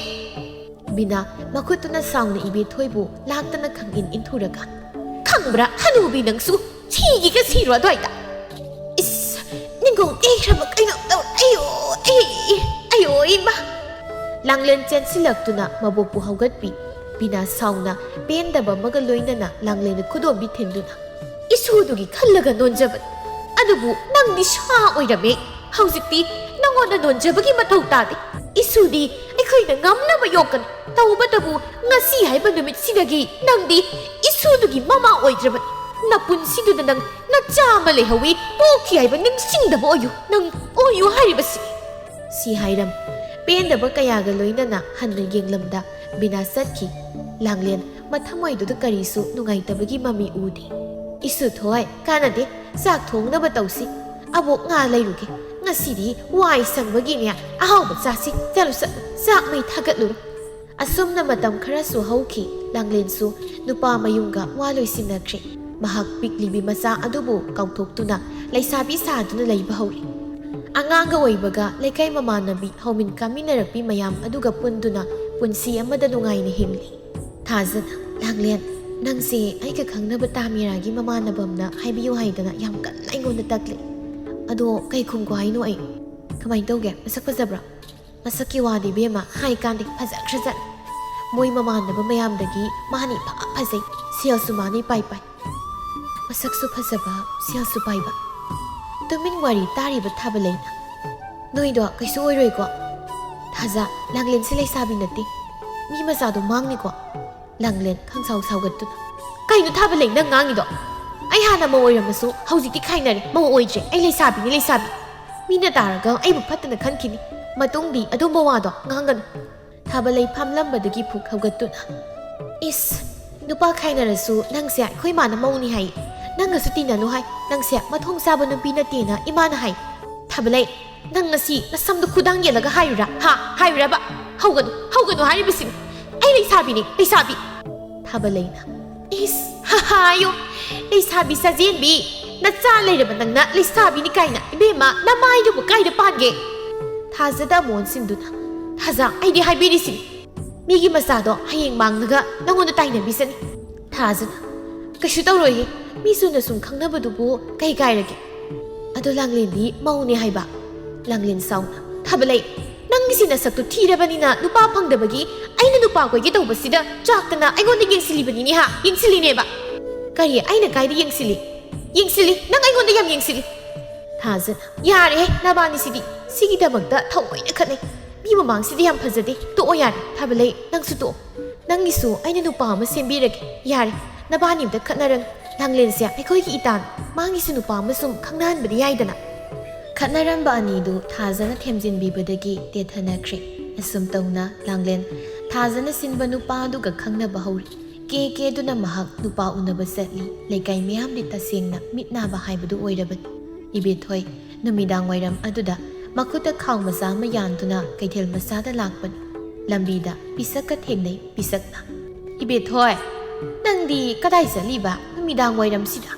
ꯕꯤꯅꯥ ꯃꯈꯨꯠꯇꯨꯅ ꯁꯥꯎꯅ ꯏꯕꯦꯊꯣꯏꯕꯨ ꯂꯥꯛꯇꯅ ꯈꯪꯏꯟ ꯏꯟꯊꯨꯔꯒ, "ꯈꯪꯕ꯭ꯔꯥ ꯍꯅꯨꯕꯤ, ꯅꯪꯁꯨ ꯁꯤꯒꯦꯒ ꯁꯤꯔꯣ ꯑꯗ꯭ꯋꯥꯏꯗ꯫ ꯏꯁ, ꯅꯤꯡꯒꯣꯡ ꯇꯦꯛꯈ꯭ꯔꯕ ꯀꯩꯅꯣꯝ ꯇꯧꯔꯦ꯫ ꯑꯌꯣ, ꯑꯩ, ꯑꯌꯣ, ꯏꯃꯥ!" ꯂꯥꯡꯂꯦꯟ ꯆꯦꯟꯁꯤꯜꯂꯛꯇꯨꯅ ꯃꯕꯣꯛꯄꯨ ꯍꯧꯒꯠꯄꯤ꯫ ꯕꯤꯅꯥ ꯁꯥꯎꯅ ꯄꯦꯟꯗꯕ ꯑꯃꯒ ꯂꯣꯏꯅꯅ ꯂꯥꯡꯂꯦꯟꯗ ꯈꯨꯗꯣꯝꯕꯤ ꯊꯤꯟꯗꯨꯅ, "ꯏꯁꯨꯗꯨꯒꯤ ꯈꯜꯂꯒ ꯅꯣꯟꯖꯕꯅꯤ, ꯑꯗꯨꯕꯨ ꯅꯪꯗꯤ ꯁꯥ ꯑꯣꯏꯔꯝꯃꯦ꯫ ꯍꯧꯖꯤꯛꯇꯤ ꯅꯉꯣꯟꯗ ꯅꯣꯟꯖꯕꯒꯤ ꯃꯊꯧ ꯇꯥꯗꯦ꯫ ꯏꯁꯨꯗꯤ ꯑꯩꯈꯣꯏꯅ ꯉꯝꯅꯕ ꯌꯣꯛꯀꯅꯤ꯫ ꯇꯧꯕꯇꯕꯨ ꯉꯁꯤ ꯍꯥꯏꯕ ꯅꯨꯃꯤꯠꯁꯤꯗꯒꯤ ꯅꯪꯗꯤ ꯏꯁꯨꯗꯨꯒꯤ ꯃꯃꯥ ꯑꯣꯏꯗ꯭ꯔꯕꯅꯤ꯫ ꯅꯄꯨꯟꯁꯤꯗꯨꯗ ꯅꯪ ꯅꯆꯥ ꯑꯃ ꯂꯩꯍꯧꯋꯤ, ꯄꯣꯛꯈꯤ ꯍꯥꯏꯕ ꯅꯤꯡꯁꯤꯡꯗꯕ ꯑꯣꯏꯌꯨ꯫ ꯅꯪ ꯑꯣꯏꯌꯨ ꯍꯥꯏꯔꯤꯕꯁꯤ꯫" ꯁꯤ ꯍꯥꯏꯔꯝ ꯄꯦꯟꯗꯕ ꯀꯌꯥꯒ ꯂꯣꯏꯅꯅ ꯍꯟꯅ ꯌꯦꯡꯂꯝꯗ ꯕꯤꯅꯥ ꯆꯠꯈꯤ꯫ ꯂꯥꯡꯂꯦꯟ ꯃꯊꯃꯣꯏꯗꯨꯗ ꯀꯔꯤꯁꯨ ꯅꯨꯡꯉꯥꯏꯇꯕꯒꯤ ꯃꯃꯤ ꯎꯗꯦ꯫ "ꯏꯁꯨ ꯊꯣꯏ, ꯀꯥꯟꯅꯗꯦ, ꯆꯥꯛ ꯊꯣꯡꯅꯕ ꯇꯧꯁꯤ꯫ ꯑꯕꯣꯛ ꯉꯥ ꯂꯩꯔꯨꯒꯦ꯫ ꯉꯁꯤꯗꯤ ꯋꯥꯏ ꯁꯪꯕꯒꯤꯅꯦ, ꯑꯍꯥꯎꯕ ꯆꯥꯁꯤ꯫ ꯆꯠꯂꯨ, ꯆꯠꯂꯨ, ꯆꯥꯛ ꯃꯩ ꯊꯥꯒꯠꯂꯨꯔꯣ꯫" ꯑꯁꯨꯝꯅ ꯃꯇꯝ ꯈꯔꯁꯨ ꯍꯧꯈꯤ꯫ ꯂꯥꯡꯂꯦꯟꯁꯨ ꯅꯨꯄꯥ ꯃꯌꯨꯝꯒ ꯋꯥ ꯂꯣꯏꯁꯤꯟꯅꯈ꯭ꯔꯦ꯫ ꯃꯍꯥꯛ ꯄꯤꯛꯂꯤꯕꯤ ꯃꯆꯥ ꯑꯗꯨꯕꯨ ꯀꯥꯎꯊꯣꯛꯇꯨꯅ ꯂꯩꯁꯥꯕꯤ ꯁꯥꯗꯨꯅ ꯂꯩꯕ ꯍꯧꯔꯦ꯫ ꯑꯉꯥꯡꯒ ꯑꯣꯏꯕꯒ ꯂꯩꯀꯥꯏ ꯃꯃꯥꯟꯅꯕꯤ ꯍꯧꯃꯤꯟ ꯀꯥꯃꯤꯟꯅꯔꯛꯄꯤ ꯃꯌꯥꯝ ꯑꯗꯨꯒ ꯄꯨꯟꯗꯨꯅ ꯄꯨꯟꯁꯤ ꯑꯃꯗ ꯅꯨꯡꯉꯥꯏꯅ ꯍꯤꯡꯂꯤ꯫ ꯊꯥꯖꯅ, "ꯂꯥꯡꯂꯦꯟ, ꯅꯪꯁꯦ ꯑꯩꯒ ꯈꯪꯅꯕ ꯇꯥꯃꯤꯔꯥꯒꯤ ꯃꯃꯥꯟꯅꯕ ꯑꯃꯅ ꯍꯥꯏꯕꯤꯌꯨ ꯍꯥꯏꯗꯅ ꯌꯥꯝ ꯀꯟꯅ ꯑꯩꯉꯣꯟꯗ ꯇꯛꯂꯤ꯫ ꯑꯗꯣ ꯀꯩ ꯈꯨꯝꯈꯣ ꯍꯥꯏꯅꯣ ꯑꯩ? ꯀꯃꯥꯏꯅ ꯇꯧꯒꯦ? ꯃꯁꯛ ꯐꯖꯕ꯭ꯔꯥ?" "ꯃꯁꯛꯀꯤ ꯋꯥꯗꯤ ꯏꯕꯦꯝꯃ ꯍꯥꯏ ꯀꯥꯟꯗꯦ, ꯐꯖꯈ꯭ꯔꯖꯥꯠꯅꯤ꯫ ꯃꯣꯏ ꯃꯃꯥꯟꯅꯕ ꯃꯌꯥꯝꯗꯒꯤ ꯃꯥꯅ ꯏꯐ ꯐꯖꯩ꯫ ꯁꯦꯜꯁꯨ ꯃꯥꯅ ꯏꯄꯥꯏ ꯄꯥꯏ꯫ ꯃꯁꯛꯁꯨ ꯐꯖꯕ, ꯁꯦꯜꯁꯨ ꯄꯥꯏꯕ꯫ ꯇꯨꯃꯤꯟ ꯋꯥꯔꯤ ꯇꯥꯔꯤꯕ ꯊꯥꯕꯂꯩꯅ, "ꯅꯣꯏꯗꯣ ꯀꯩꯁꯨ ꯑꯣꯏꯔꯣꯏꯀꯣ?" "ꯊꯥꯖ, ꯂꯥꯡꯂꯦꯟꯁꯦ ꯂꯩꯁꯥꯕꯤ ꯅꯠꯇꯦ꯫ ꯃꯤ ꯃꯆꯥꯗꯣ ꯃꯥꯡꯅꯤꯀꯣ?" ꯂꯥꯡꯂꯦꯟ ꯈꯪꯁꯥꯎ ꯁꯥꯎꯒꯠꯇꯨꯅ, "ꯀꯩꯅꯣ ꯊꯥꯕꯂꯩ ꯅꯪ ꯉꯥꯡꯉꯤꯗꯣ? ꯑꯩ ꯍꯥꯟꯅ ꯃꯧ ꯑꯣꯏꯔꯝꯃꯁꯨ ꯍꯧꯖꯤꯛꯇꯤ ꯈꯥꯏꯅꯔꯦ꯫ ꯃꯧ ꯑꯣꯏꯗ꯭ꯔꯦ꯫ ꯑꯩ ꯂꯩꯁꯥꯕꯤꯅꯤ, ꯂꯩꯁꯥꯕꯤ꯫ ꯃꯤꯅ ꯇꯥꯔꯒ ꯑꯩꯕꯨ ꯐꯠꯇꯅ ꯈꯟꯈꯤꯅꯤ꯫ ꯃꯇꯨꯡꯗꯤ ꯑꯗꯨꯝꯕ ꯋꯥꯗꯣ ꯉꯥꯡꯒꯅꯨ꯫" ꯊꯥꯕꯂꯩ ꯐꯝꯂꯝꯕꯗꯒꯤ ꯐꯨꯛ ꯍꯧꯒꯠꯇꯨꯅ, "ꯏꯁ, ꯅꯨꯄꯥ ꯈꯥꯏꯅꯔꯁꯨ ꯅꯪꯁꯦ ꯑꯩꯈꯣꯏ ꯃꯥꯅ ꯃꯧꯅꯤ ꯍꯥꯏ꯫ ꯅꯪꯒꯁꯨ ꯇꯤꯟꯅꯅꯨ ꯍꯥꯏ꯫ ꯅꯪꯁꯦ ꯃꯊꯣꯡ ꯆꯥꯕ ꯅꯨꯄꯤ ꯅꯠꯇꯦꯅ ꯏꯃꯥꯅ ꯍꯥꯏ꯫ ꯊꯥꯕꯂꯩ, ꯅꯪ ꯉꯁꯤ ꯅꯁꯝꯗꯣ ꯈꯨꯗꯥꯡ ꯌꯦꯜꯂꯒ ꯍꯥꯏꯔꯨꯔꯥ? ꯍꯥ? ꯍꯥꯏꯔꯨꯔꯕ? ꯍꯧꯒꯅꯨ, ꯍꯧꯒꯅꯨ ꯍꯥꯏꯔꯤꯕꯁꯤꯅꯤ꯫ ꯑꯩ ꯂꯩꯁꯥꯕꯤꯅꯤ, ꯂꯩꯁꯥꯕꯤ꯫ ꯊꯥꯕꯂꯩꯅ, ꯏꯁ, ꯍꯥ, ꯍꯥ, ꯍꯥꯏꯌꯣ꯫ ꯂꯩꯁꯥꯕꯤ ꯁꯥꯖꯦꯟꯕꯤ, ꯅꯆꯥ ꯂꯩꯔꯕ ꯅꯪꯅ ꯂꯩꯁꯥꯕꯤꯅꯤ ꯀꯥꯏꯅ, ꯏꯕꯦꯝꯃ, ꯅꯃꯥꯏꯗꯨꯕꯨ ꯀꯥꯏꯗ ꯄꯥꯟꯒꯦ? ꯊꯥꯖꯗ ꯑꯃꯨꯛ ꯑꯣꯟꯁꯤꯟꯗꯨꯅ, ꯊꯥꯖ, ꯑꯩꯗꯤ ꯍꯥꯏꯕꯤꯔꯤꯁꯤꯅꯤ꯫ ꯃꯤꯒꯤ ꯃꯆꯥꯗꯣ ꯍꯌꯦꯡ ꯃꯥꯡꯂꯒ ꯅꯪꯉꯣꯟꯗ ꯇꯥꯏꯅꯕꯤꯁꯅꯤ꯫ ꯊꯥꯖꯅ, ꯀꯩꯁꯨ ꯇꯧꯔꯣꯏꯍꯦ, ꯃꯤ ꯆꯨꯝꯅ ꯁꯨꯝ ꯈꯪꯅꯕꯗꯨꯕꯨ ꯀꯩ ꯀꯥꯏꯔꯒꯦ? ꯑꯗꯣ ꯂꯥꯡꯂꯦꯟꯗꯤ ꯃꯧꯅꯦ ꯍꯥꯏꯕ? ꯂꯥꯡꯂꯦꯟ ꯁꯥꯎꯅ, ꯊꯥꯕꯂꯩ, ꯅꯪꯒꯤꯁꯤ ꯅꯁꯛꯇꯨ ꯊꯤꯔꯕꯅꯤꯅ ꯅꯨꯄꯥ ꯐꯪꯗꯕꯒꯤ ꯑꯩꯅ ꯅꯨꯄꯥ ꯀꯣꯏꯒꯦ ꯇꯧꯕꯁꯤꯗ ꯆꯥꯛꯇꯅ ꯑꯩꯉꯣꯟꯗ ꯌꯦꯡꯁꯤꯜꯂꯤꯕꯅꯤꯅꯦ ꯍꯥ? ꯌꯦꯡꯁꯤꯜꯂꯤꯅꯦꯕ? ꯀꯔꯤ, ꯑꯩꯅ ꯀꯥꯏꯗ ꯌꯦꯡꯁꯤꯜꯂꯤ? ꯌꯦꯡꯁꯤꯜꯂꯤ, ꯅꯪ ꯑꯩꯉꯣꯟꯗ ꯌꯥꯝ ꯌꯦꯡꯁꯤꯜꯂꯤ꯫ ꯊꯥꯖꯅ, ꯌꯥꯔꯦꯍꯦ ꯅꯕꯥꯅꯤꯁꯤꯗꯤ, ꯁꯤꯒꯤꯗꯃꯛꯇ ꯊꯑꯣꯏꯅ ꯈꯠꯅꯩ꯫ ꯃꯤ ꯃꯃꯥꯡꯁꯤꯗ ꯌꯥꯝ ꯐꯖꯗꯦ, ꯇꯣꯛꯑꯣ ꯌꯥꯔꯦ꯫ ꯊꯥꯕꯂꯩ, ꯅꯪꯁꯨ ꯇꯣꯛꯑꯣ꯫ ꯅꯪꯒꯤꯁꯨ ꯑꯩꯅ ꯅꯨꯄꯥ ꯑꯃ ꯁꯦꯝꯕꯤꯔꯒꯦ꯫ ꯌꯥꯔꯦ, ꯅꯕꯥꯅꯤ ꯑꯝꯇ ꯈꯠꯅꯔꯅꯨ꯫ ꯂꯥꯡꯂꯦꯟꯁꯦ ꯑꯩꯈꯣꯏꯒꯤ ꯏꯇꯥꯅꯤ, ꯃꯥꯒꯤꯁꯨ ꯅꯨꯄꯥ ꯑꯃ ꯁꯨꯝ ꯈꯪꯅꯍꯟꯕꯗꯤ ꯌꯥꯏꯗꯅ꯫ ꯈꯠꯅꯔꯝꯕ ꯑꯅꯤꯗꯨ ꯊꯥꯖꯅ ꯊꯦꯝꯖꯤꯟꯕꯤꯕꯗꯒꯤ ꯇꯦꯊꯅꯈ꯭ꯔꯦ꯫ ꯑꯁꯨꯝ ꯇꯧꯅ ꯂꯥꯡꯂꯦꯟ ꯊꯥꯖꯅ ꯁꯤꯟꯕ ꯅꯨꯄꯥ ꯑꯗꯨꯒ ꯈꯪꯅꯕ ꯍꯧꯔꯤ꯫ ꯀꯦ ꯀꯦꯗꯨꯅ ꯃꯍꯥꯛ ꯅꯨꯄꯥ ꯎꯅꯕ ꯆꯠꯂꯤ꯫ ꯂꯩꯀꯥꯏ ꯃꯤꯌꯥꯝꯗꯤ ꯇꯁꯦꯡꯅ ꯃꯤꯠ ꯅꯥꯕ ꯍꯥꯏꯕꯗꯨ ꯑꯣꯏꯔꯕꯅꯤ꯫ ꯏꯕꯦꯊꯣꯏ ꯅꯨꯃꯤꯗꯥꯡ ꯋꯥꯏꯔꯝ ꯑꯗꯨꯗ ꯃꯈꯨꯠꯇ ꯈꯥꯎ ꯃꯆꯥ ꯑꯃ ꯌꯥꯟꯗꯨꯅ ꯀꯩꯊꯦꯜ ꯃꯆꯥꯗ ꯂꯥꯛꯄꯅꯤ꯫ ꯂꯝꯕꯤꯗ ꯄꯤꯁꯛꯀ ꯊꯦꯡꯅꯩ꯫ ꯄꯤꯁꯛꯅ, "ꯏꯕꯦꯊꯣꯏ, ꯅꯪꯗꯤ ꯀꯗꯥꯏ ꯆꯠꯂꯤꯕ ꯅꯨꯃꯤꯗꯥꯡ ꯋꯥꯏꯔꯝꯁꯤꯗ?"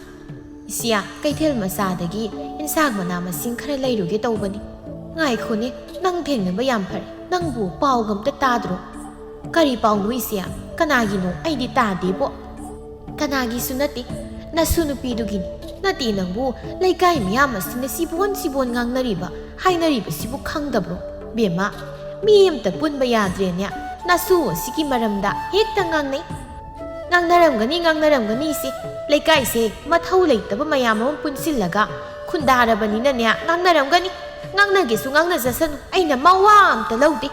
"ꯏꯆꯦ, ꯀꯩꯊꯦꯜ ꯃꯆꯥꯗꯒꯤ ꯏꯟꯁꯥꯡ ꯃꯅꯥ ꯃꯁꯤꯡ ꯈꯔ ꯂꯩꯔꯨꯒꯦ ꯇꯧꯕꯅꯤ꯫" "ꯉꯥꯏꯈꯣꯅꯦ, ꯅꯪ ꯊꯦꯡꯅꯕ ꯌꯥꯝ ꯐꯔꯦ꯫ ꯅꯪꯕꯨ ꯄꯥꯎꯒ ꯑꯝꯇ ꯇꯥꯗ꯭ꯔꯣ?" "ꯀꯔꯤ ꯄꯥꯎꯅꯣ ꯏꯆꯦ? ꯀꯅꯥꯒꯤꯅꯣ? ꯑꯩꯗꯤ ꯇꯥꯗꯦꯕꯣ꯫" "ꯀꯅꯥꯒꯤꯁꯨ ꯅꯠꯇꯦ, ꯅꯁꯨ ꯅꯨꯄꯤꯗꯨꯒꯤꯅꯤ꯫ ꯅꯠꯇꯦ, ꯅꯪꯕꯨ ꯂꯩꯀꯥꯏ ꯃꯤꯌꯥꯝ ꯑꯁꯤꯅ ꯁꯤꯕꯣꯟ ꯁꯤꯕꯣꯟ ꯉꯥꯡꯅꯔꯤꯕ, ꯍꯥꯏꯅꯔꯤꯕꯁꯤꯕꯨ ꯈꯪꯗꯕ꯭ꯔꯣ?" "ꯕꯦꯝꯃ, ꯃꯤ ꯑꯝꯇ ꯄꯨꯟꯕ ꯌꯥꯗ꯭ꯔꯦꯅꯦ, ꯅꯁꯨ ꯑꯁꯤꯒꯤ ꯃꯔꯝꯗ ꯍꯦꯛꯇ ꯉꯥꯡꯅꯩ꯫" "ꯉꯥꯡꯅꯔꯝꯒꯅꯤ, ꯉꯥꯡꯅꯔꯝꯒꯅꯤ ꯏꯆꯦ꯫ ꯂꯩꯀꯥꯏꯁꯦ ꯃꯊꯧ ꯂꯩꯇꯕ ꯃꯌꯥꯝ ꯑꯃ ꯄꯨꯟꯁꯤꯜꯂꯒ ꯈꯨꯟꯗꯥꯔꯕꯅꯤꯅꯅꯦ, ꯉꯥꯡꯅꯔꯝꯒꯅꯤ꯫ ꯉꯥꯡꯅꯒꯦꯁꯨ ꯉꯥꯡꯅꯖꯁꯅꯨ, ꯑꯩꯅ ꯃꯋꯥ ꯑꯝꯇ ꯂꯧꯗꯦ꯫"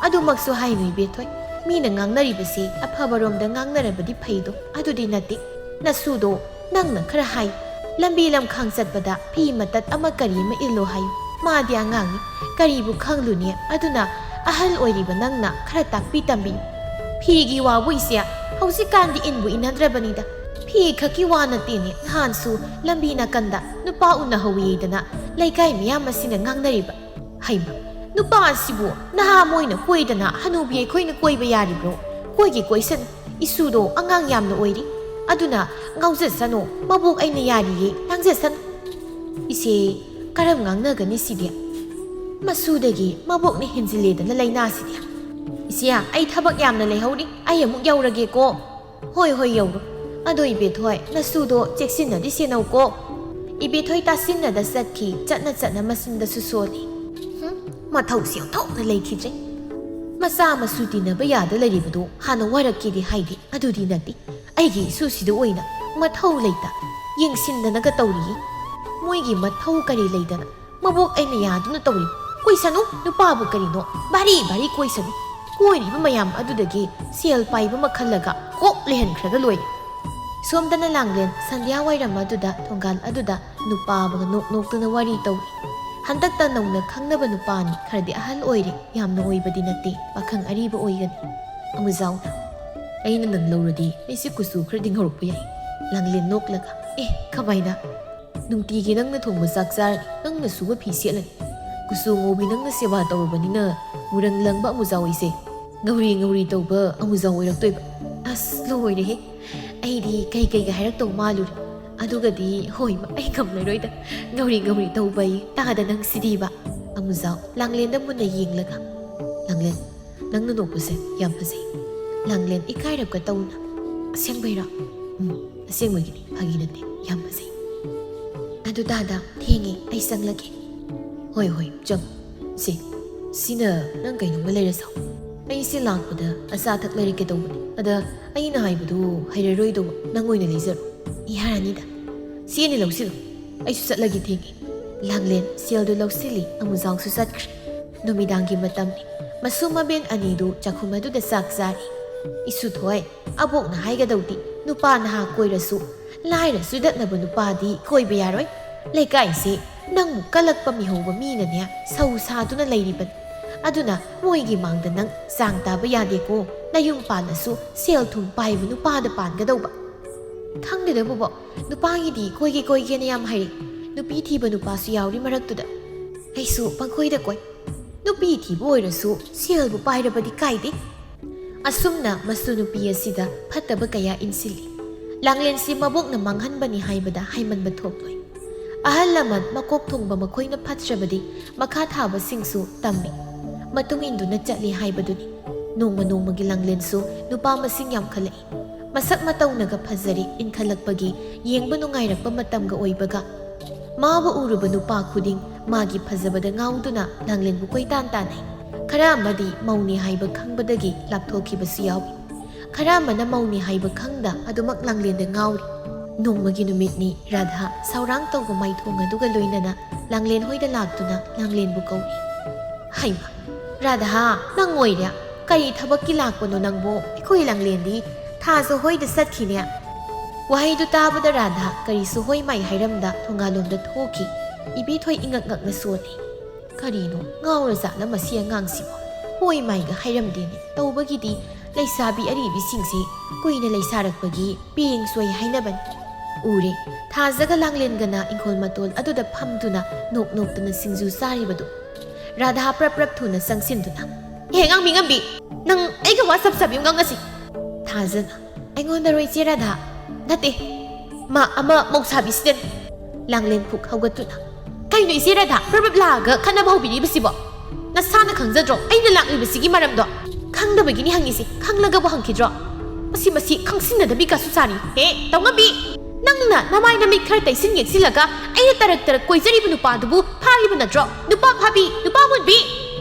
"ꯑꯗꯨꯃꯛꯁꯨ ꯍꯥꯏꯅꯨ ꯏꯕꯦꯊꯣꯏ, ꯃꯤꯅ ꯉꯥꯡꯅꯔꯤꯕꯁꯦ ꯑꯐꯕꯔꯣꯝꯗ ꯉꯥꯡꯅꯔꯕꯗꯤ ꯐꯩꯗꯣ, ꯑꯗꯨꯗꯤ ꯅꯠꯇꯦ꯫ ꯅꯁꯨꯗꯣ ꯅꯪꯅ ꯈꯔ ꯍꯥꯏ꯫ ꯂꯝꯕꯤ ꯂꯝꯈꯥꯡ ꯆꯠꯄꯗ ꯐꯤ ꯃꯇꯠ ꯑꯃ ꯀꯔꯤ ꯑꯃ ꯏꯜꯂꯣ ꯍꯥꯏꯌꯨ꯫ ꯃꯥꯗꯤ ꯑꯉꯥꯡꯅꯤ, ꯀꯔꯤꯕꯨ ꯈꯪꯂꯨꯅꯤ? ꯑꯗꯨꯅ ꯑꯍꯜ ꯑꯣꯏꯔꯤꯕ ꯅꯪꯅ ꯈꯔ ꯇꯥꯛꯄꯤ ꯇꯝꯕꯤꯌꯨ꯫" ꯐꯤꯒꯤ ꯋꯥꯕꯨ ꯏꯆꯦ, ꯍꯧꯖꯤꯛꯀꯥꯟꯗꯤ ꯏꯟꯕꯨ ꯏꯟꯅꯗ꯭ꯔꯕꯅꯤꯗ꯫ ꯐꯤ ꯈꯛꯀꯤ ꯋꯥ ꯅꯠꯇꯦꯅꯦ, ꯅꯍꯥꯟꯁꯨ ꯂꯝꯕꯤ ꯅꯥꯀꯟꯗ ꯅꯨꯄꯥ ꯎꯅꯍꯧꯋꯤꯗꯅ ꯂꯩꯀꯥꯏ ꯃꯤꯌꯥꯝ ꯑꯁꯤꯅ ꯉꯥꯡꯅꯔꯤꯕ꯫ ꯍꯩꯃ, ꯅꯨꯄꯥ ꯑꯁꯤꯕꯨ ꯅꯍꯥ ꯃꯣꯏꯅ ꯀꯣꯏꯗꯅ ꯍꯅꯨꯕꯤ ꯑꯩꯈꯣꯏꯅ ꯀꯣꯏꯕ ꯌꯥꯔꯤꯕ꯭ꯔꯣ? ꯀꯣꯏꯒꯦ ꯀꯣꯏꯁꯅꯨ, ꯏꯁꯨꯗꯣ ꯑꯉꯥꯡ ꯌꯥꯝꯅ ꯑꯣꯏꯔꯤ꯫ ꯑꯗꯨꯅ ꯉꯥꯎꯖꯁꯅꯨ, ꯃꯕꯣꯛ ꯑꯩꯅ ꯌꯥꯔꯤꯌꯦ, ꯂꯥꯡꯖꯁꯅꯨ꯫ ꯏꯆꯦ, ꯀꯔꯝ ꯉꯥꯡꯅꯒꯅꯤ ꯁꯤꯗꯤ? ꯃꯁꯨꯗꯒꯤ ꯃꯕꯣꯛꯅ ꯍꯦꯟꯖꯤꯜꯂꯦꯗꯅ ꯂꯥꯏꯅꯥꯁꯤꯗꯤ꯫ ꯏꯆꯦ, ꯑꯩ ꯊꯕꯛ ꯌꯥꯝꯅ ꯂꯩꯍꯧꯔꯤ, ꯑꯩ ꯑꯃꯨꯛ ꯌꯧꯔꯒꯦꯀꯣ꯫ ꯍꯣꯏ, ꯍꯣꯏ, ꯌꯧꯔꯣ꯫ ꯑꯗꯣ ꯏꯕꯦꯊꯣꯏ, ꯅꯁꯨꯗꯣ ꯆꯦꯛꯁꯤꯟꯅꯗꯤ ꯁꯦꯟꯅꯧꯀꯣ꯫ ꯏꯕꯦꯊꯣꯏ ꯇꯥꯁꯤꯟꯅꯗ ꯆꯠꯈꯤ, ꯆꯠꯅ ꯆꯠꯅ ꯃꯆꯤꯟꯗꯁꯨ ꯁꯣꯜꯂꯤ꯫ ꯍꯨꯝ, ꯃꯊꯧꯁꯤ ꯑꯣꯟꯊꯣꯛꯅ ꯂꯩꯈꯤꯗ꯭ꯔꯦ꯫ ꯃꯆꯥ ꯃꯁꯨ ꯇꯤꯟꯅꯕ ꯌꯥꯗ ꯂꯩꯔꯤꯕꯗꯨ ꯍꯥꯟꯅ ꯋꯥꯔꯛꯀꯦꯗꯤ ꯍꯥꯏꯗꯦ, ꯑꯗꯨꯗꯤ ꯅꯠꯇꯦ꯫ ꯑꯩꯒꯤ ꯏꯁꯨꯁꯤꯗ ꯑꯣꯏꯅ ꯃꯊꯧ ꯂꯩꯇ ꯌꯦꯡꯁꯤꯟꯗꯅꯒ ꯇꯧꯔꯤꯌꯦ꯫ ꯃꯣꯏꯒꯤ ꯃꯊꯧ ꯀꯔꯤ ꯂꯩꯗꯅ ꯃꯕꯣꯛ ꯑꯩꯅ ꯌꯥꯗꯨꯅ ꯇꯧꯔꯤ꯫ ꯀꯣꯏꯁꯅꯨ, ꯅꯨꯄꯥꯕꯨ ꯀꯔꯤꯅꯣ? ꯚꯥꯔꯤ ꯚꯥꯔꯤ ꯀꯣꯏꯁꯅꯨ꯫ ꯀꯣꯏꯔꯤꯕ ꯃꯌꯥꯝ ꯑꯗꯨꯗꯒꯤ ꯁꯦꯜ ꯄꯥꯏꯕ ꯑꯃ ꯈꯜꯂꯒ ꯀꯣꯛ ꯂꯩꯍꯟꯈ꯭ꯔꯒ ꯂꯣꯏꯔꯦ꯫ ꯁꯣꯝꯗꯅ ꯂꯥꯡꯂꯦꯟ ꯁꯟꯙ꯭ꯌꯥ ꯋꯥꯏꯔꯝ ꯑꯗꯨꯗ ꯊꯣꯡꯒꯥꯜ ꯑꯗꯨꯗ ꯅꯨꯄꯥ ꯑꯃꯒ ꯅꯣꯛ ꯅꯣꯛꯇꯨꯅ ꯋꯥꯔꯤ ꯇꯧꯔꯤ꯫ ꯍꯟꯗꯛꯇ ꯅꯧꯅ ꯈꯪꯅꯕ ꯅꯨꯄꯥꯅꯤ, ꯈꯔꯗꯤ ꯑꯍꯜ ꯑꯣꯏꯔꯦ, ꯌꯥꯝꯅ ꯑꯣꯏꯕꯗꯤ ꯅꯠꯇꯦ, ꯄꯥꯈꯪ ꯑꯔꯤꯕ ꯑꯣꯏꯒꯅꯤ꯫ ꯑꯃꯨꯖꯥꯎꯅ, "ꯑꯩꯅ ꯅꯪ ꯂꯧꯔꯗꯤ ꯑꯩꯁꯦ ꯀꯨꯆꯨ ꯈꯔꯗꯤ ꯉꯧꯔꯛꯄ ꯌꯥꯏ"꯫ ꯂꯥꯡꯂꯦꯟ ꯅꯣꯛꯂꯒ, "ꯑꯦ, ꯀꯃꯥꯏꯅ? ꯅꯨꯡꯇꯤꯒꯤ ꯅꯪꯅ ꯊꯣꯡꯕ ꯆꯥꯛ ꯆꯥꯔꯅꯤ, ꯅꯪꯅ ꯁꯨꯕ ꯐꯤ ꯁꯦꯠꯂꯅꯤ, ꯀꯨꯆꯨ ꯉꯧꯕꯤ ꯅꯪꯅ ꯁꯦꯕꯥ ꯇꯧꯔꯕꯅꯤꯅ ꯃꯨꯔꯪ ꯂꯪꯕ ꯑꯃꯨꯖꯥꯎ ꯑꯩꯁꯦ ꯉꯧꯔꯤ ꯉꯧꯔꯤ ꯇꯧꯕ ꯑꯃꯨꯖꯥꯎ ꯑꯣꯏꯔꯛꯇꯣꯏꯕ꯫ ꯑꯁ, ꯂꯣꯏꯔꯦꯍꯦ! ꯑꯩꯗꯤ ꯀꯩ ꯀꯩꯒ ꯍꯥꯏꯔꯛꯇꯧ ꯃꯥꯜꯂꯨꯔꯦ꯫ ꯑꯗꯨꯒꯗꯤ ꯍꯣꯏꯃ, ꯑꯩ ꯉꯝꯂꯔꯣꯏꯗ꯫ ꯉꯧꯔꯤ ꯉꯧꯔꯤ ꯇꯧꯕ ꯑꯩ ꯇꯥꯗ ꯅꯪ ꯁꯤꯗꯤꯕ"꯫ ꯑꯃꯨꯖꯥꯎ ꯂꯥꯡꯂꯦꯟꯗ ꯃꯨꯟꯅ ꯌꯦꯡꯂꯒ, "ꯂꯥꯡꯂꯦꯟ, ꯅꯪꯅ ꯅꯣꯛꯄꯁꯦ ꯌꯥꯝ ꯐꯖꯩ"꯫ ꯂꯥꯡꯂꯦꯟ ꯏꯀꯥꯏꯔꯞꯀ ꯇꯧꯅ, "ꯑꯁꯦꯡꯕꯩꯔꯣ?" "ꯎꯝ, ꯑꯁꯦꯡꯕꯒꯤꯅꯤ, ꯐꯥꯒꯤ ꯅꯠꯇꯦ, ꯌꯥꯝ ꯐꯖꯩ"꯫ "ꯑꯗꯨ ꯇꯥꯗ, ꯊꯦꯡꯉꯦ, ꯑꯩ ꯆꯪꯂꯒꯦ"꯫ "ꯍꯣꯏ, ꯍꯣꯏ, ꯆꯪ꯫ ꯁꯦ, ꯁꯤꯅ ꯅꯪ ꯀꯩꯅꯣꯝꯃ ꯂꯩꯔꯁꯣ꯫ ꯑꯩꯁꯦ ꯂꯥꯛꯄꯗ ꯑꯆꯥ ꯑꯊꯛ ꯂꯩꯔꯛꯀꯦ ꯇꯧꯕꯅꯤ꯫ ꯑꯗ ꯑꯩꯅ ꯍꯥꯏꯕꯗꯨ ꯍꯩꯔꯔꯣꯏꯗꯧꯕ, ꯅꯪ ꯑꯣꯏꯅ ꯂꯩꯖꯔꯣ"꯫ "ꯌꯥꯔꯅꯤꯗ꯫ ꯁꯤꯅꯤ, ꯂꯧꯁꯤꯜꯂꯨ꯫ ꯑꯩꯁꯨ ꯆꯠꯂꯒꯦ, ꯊꯦꯡꯉꯦ"꯫ ꯂꯥꯡꯂꯦꯟ ꯁꯦꯜꯗꯨ ꯂꯧꯁꯤꯜꯂꯤ, ꯑꯃꯨꯖꯥꯎꯁꯨ ꯆꯠꯈ꯭ꯔꯦ꯫ ꯅꯨꯃꯤꯗꯥꯡꯒꯤ ꯃꯇꯝꯅꯤ꯫ ꯃꯁꯨ ꯃꯕꯦꯟ ꯑꯅꯤꯗꯨ ꯆꯥꯛꯈꯨꯝ ꯑꯗꯨꯗ ꯆꯥꯛ ꯆꯥꯔꯤ꯫ "ꯏꯁꯨꯊꯣꯏ, ꯑꯕꯣꯛꯅ ꯍꯥꯏꯒꯗꯧꯗꯤ ꯅꯨꯄꯥ ꯅꯍꯥ ꯀꯣꯏꯔꯁꯨ ꯂꯥꯏꯔ ꯆꯨꯗꯠꯅꯕ ꯅꯨꯄꯥꯗꯤ ꯀꯣꯏꯕ ꯌꯥꯔꯣꯏ꯫ ꯂꯩꯀꯥꯏꯁꯦ ꯅꯪꯃꯨꯛ ꯀꯜꯂꯛꯄ ꯃꯤꯍꯧꯕ ꯃꯤꯅꯅꯦ ꯁꯧ ꯁꯥꯗꯨꯅ ꯂꯩꯔꯤꯕꯅꯤ꯫ ꯑꯗꯨꯅ ꯃꯣꯏꯒꯤ ꯃꯥꯡꯗ ꯅꯪ ꯆꯥꯡ ꯇꯥꯕ ꯌꯥꯗꯦꯀꯣ"꯫ ꯅꯌꯨꯝ ꯄꯥꯜꯂꯁꯨ ꯁꯦꯜ ꯊꯨꯝ ꯄꯥꯏꯕ ꯅꯨꯄꯥꯗ ꯄꯥꯟꯒꯗꯧꯕ꯫ ꯈꯪꯗꯦꯗ ꯕꯣꯕꯣꯛ, ꯅꯨꯄꯥꯒꯤꯗꯤ ꯀꯣꯏꯒꯦ ꯀꯣꯏꯒꯦꯅ ꯌꯥꯝ ꯍꯥꯏꯔꯤ꯫ ꯅꯨꯄꯤ ꯊꯤꯕ ꯅꯨꯄꯥꯁꯨ ꯌꯥꯎꯔꯤ ꯃꯔꯛꯇꯨꯗ꯫ ꯑꯩꯁꯨ ꯄꯪꯀꯣꯏꯗ ꯀꯣꯏ꯫ ꯅꯨꯄꯤ ꯊꯤꯕ ꯑꯣꯏꯔꯁꯨ ꯁꯦꯜꯕꯨ ꯄꯥꯏꯔꯕꯗꯤ ꯀꯥꯏꯗꯦ꯫ ꯑꯁꯨꯝꯅ ꯃꯁꯨ ꯅꯨꯄꯤ ꯑꯁꯤꯗ ꯐꯠꯇꯕ ꯀꯌꯥ ꯏꯟꯁꯤꯜꯂꯤ꯫ ꯂꯥꯡꯂꯦꯟꯁꯤ ꯃꯕꯣꯛꯅ ꯃꯥꯡꯍꯟꯕꯅꯤ ꯍꯥꯏꯕꯗ ꯍꯥꯏꯃꯟꯕ ꯊꯣꯛꯂꯣꯏ꯫ ꯑꯍꯜ ꯂꯃꯟ ꯃꯀꯣꯛ ꯊꯣꯡꯕ ꯃꯈꯣꯏꯅ ꯐꯠꯇ꯭ꯔꯕꯗꯤ ꯃꯈꯥ ꯊꯥꯕꯁꯤꯡꯁꯨ ꯇꯝꯃꯤ, ꯃꯇꯨꯡ ꯏꯟꯗꯨꯅ ꯆꯠꯂꯤ ꯍꯥꯏꯕꯗꯨꯅꯤ꯫ ꯅꯣꯡꯃ ꯅꯣꯡꯃꯒꯤ ꯂꯥꯡꯂꯦꯟꯁꯨ ꯅꯨꯄꯥ ꯃꯁꯤꯡ ꯌꯥꯝꯈꯠꯂꯛꯏ꯫ ꯃꯁꯛ ꯃꯇꯧꯅꯒ ꯐꯖꯔꯦ ꯏꯟꯈꯠꯂꯛꯄꯒꯤ ꯌꯦꯡꯕ ꯅꯨꯡꯉꯥꯏꯔꯛꯄ ꯃꯇꯝꯒ ꯑꯣꯏꯕꯒ, ꯃꯥꯕꯨ ꯎꯔꯨꯕ ꯅꯨꯄꯥ ꯈꯨꯗꯤꯡ ꯃꯥꯒꯤ ꯐꯖꯕꯗ ꯉꯥꯎꯗꯨꯅ ꯂꯥꯡꯂꯦꯟꯕꯨ ꯀꯣꯏꯇꯥꯟ ꯇꯥꯟꯅꯩ꯫ ꯈꯔ ꯑꯃꯗꯤ ꯃꯧꯅꯤ ꯍꯥꯏꯕ ꯈꯪꯕꯗꯒꯤ ꯂꯥꯞꯊꯣꯛꯈꯤꯕꯁꯨ ꯌꯥꯎꯏ꯫ ꯈꯔ ꯑꯃꯅ ꯃꯧꯅꯤ ꯍꯥꯏꯕ ꯈꯪꯗ ꯑꯗꯨꯃꯛ ꯂꯥꯡꯂꯦꯟꯗ ꯉꯥꯎꯔꯤ꯫ ꯅꯣꯡꯃꯒꯤ ꯅꯨꯃꯤꯠꯅꯤ ꯔꯥꯙꯥ ꯁꯥꯎꯔꯥꯡ ꯇꯧꯕ ꯃꯥꯏꯊꯣꯡ ꯑꯗꯨꯒ ꯂꯣꯏꯅꯅ ꯂꯥꯡꯂꯦꯟ ꯍꯣꯏꯗ ꯂꯥꯛꯇꯨꯅ ꯂꯥꯡꯂꯦꯟꯕꯨ ꯀꯧꯏ꯫ "ꯍꯩꯃ, ꯔꯥꯙꯥ, ꯅꯪ ꯑꯣꯏꯔꯦ? ꯀꯔꯤ ꯊꯕꯛꯀꯤ ꯂꯥꯛꯄꯅꯣ ꯅꯪꯕꯨ? ꯑꯩꯈꯣꯏ ꯂꯥꯡꯂꯦꯟꯗꯤ ꯊꯥꯖ ꯍꯣꯏꯗ ꯆꯠꯈꯤꯅꯦ?" ꯋꯥꯍꯩꯗꯨ ꯇꯥꯕꯗ ꯔꯥꯙꯥ ꯀꯔꯤꯁꯨ ꯍꯣꯏ ꯃꯥꯏ ꯍꯥꯏꯔꯝꯗ ꯊꯣꯡꯒꯥꯜꯂꯣꯝꯗ ꯊꯣꯛꯈꯤ꯫ ꯏꯕꯦꯊꯣꯏ ꯏꯉꯛ ꯉꯛꯅ ꯁꯣꯜꯂꯤ꯫ "ꯀꯔꯤꯅꯣ, ꯉꯥꯎꯔꯖꯥꯠꯂ ꯃꯁꯤ ꯑꯉꯥꯡꯁꯤꯕꯣ? ꯍꯣꯏ ꯃꯥꯏꯒ ꯍꯥꯏꯔꯝꯗꯦꯅꯦ꯫ ꯇꯧꯕꯒꯤꯗꯤ ꯂꯩꯁꯥꯕꯤ ꯑꯔꯤꯕꯤꯁꯤꯡꯁꯦ ꯀꯨꯏꯅ ꯂꯩꯁꯥꯔꯛꯄꯒꯤ ꯄꯦꯡ ꯁꯣꯏ ꯍꯥꯏꯅꯕꯅꯤ꯫ ꯎꯔꯦ, ꯊꯥꯖꯒ ꯂꯥꯡꯂꯦꯟꯒꯅ ꯏꯪꯈꯣꯜ ꯃꯇꯣꯜ ꯑꯗꯨꯗ ꯐꯝꯗꯨꯅ ꯅꯣꯛ ꯅꯣꯛꯇꯅ ꯁꯤꯡꯖꯨ ꯆꯥꯔꯤꯕꯗꯨ꯫" ꯔꯥꯙꯥ ꯄ꯭ꯔꯞ ꯄ꯭ꯔꯞ ꯊꯨꯅ ꯆꯪꯁꯤꯟꯗꯨꯅ, "ꯍꯦ, ꯑꯉꯥꯡꯕꯤ ꯉꯝꯕꯤ, ꯅꯪ ꯑꯩꯒ ꯋꯥ ꯁꯞ ꯁꯞ ꯌꯨꯝ ꯉꯥꯡꯉꯁꯤ꯫" ꯊꯥꯖꯅ, "ꯑꯩꯉꯣꯟꯗꯔꯣ, ꯏꯆꯦ ꯔꯥꯙꯥ?" "ꯅꯠꯇꯦ, ꯃꯥ ꯑꯃ ꯃꯧꯁꯥꯕꯤꯁꯤꯗꯅꯤ꯫" ꯂꯥꯡꯂꯦꯟ ꯐꯨꯛ ꯍꯧꯒꯠꯇꯨꯅ, "ꯀꯩꯅꯣ, ꯏꯆꯦ ꯔꯥꯙꯥ, ꯄ꯭ꯔꯞ ꯄ꯭ꯔꯞ ꯂꯥꯛꯑꯒ ꯈꯠꯅꯕ ꯍꯧꯕꯤꯔꯤꯕꯁꯤꯕꯣ? ꯅꯁꯥꯅ ꯈꯪꯖꯗ꯭ꯔꯣ ꯑꯩꯅ ꯂꯥꯛꯂꯤꯕꯁꯤꯒꯤ ꯃꯔꯝꯗꯣ? ꯈꯪꯗꯕꯒꯤꯅꯤ ꯍꯪꯉꯤꯁꯤ, ꯈꯪꯂꯒꯕꯨ ꯍꯪꯈꯤꯗ꯭ꯔꯣ? ꯃꯁꯤ, ꯃꯁꯤ ꯈꯪꯁꯤꯟꯅꯗꯕꯤ ꯀꯥꯁꯨ ꯁꯥꯔꯤ꯫ ꯍꯦ, ꯇꯧꯉꯝꯕꯤ, ꯅꯪꯅ ꯅꯃꯥꯏ ꯅꯃꯤꯠ ꯈꯔ ꯇꯩꯁꯤꯟ ꯌꯦꯡꯁꯤꯜꯂꯒ ꯑꯩꯅ ꯇꯔꯛ ꯇꯔꯛ ꯀꯣꯏꯖꯔꯤꯕ ꯅꯨꯄꯥꯗꯨꯕꯨ ꯐꯥꯔꯤꯕ ꯅꯠꯇ꯭ꯔꯣ? ꯅꯨꯄꯥ ꯐꯥꯕꯤ, ꯅꯨꯄꯥ ꯃꯨꯟꯕꯤ!"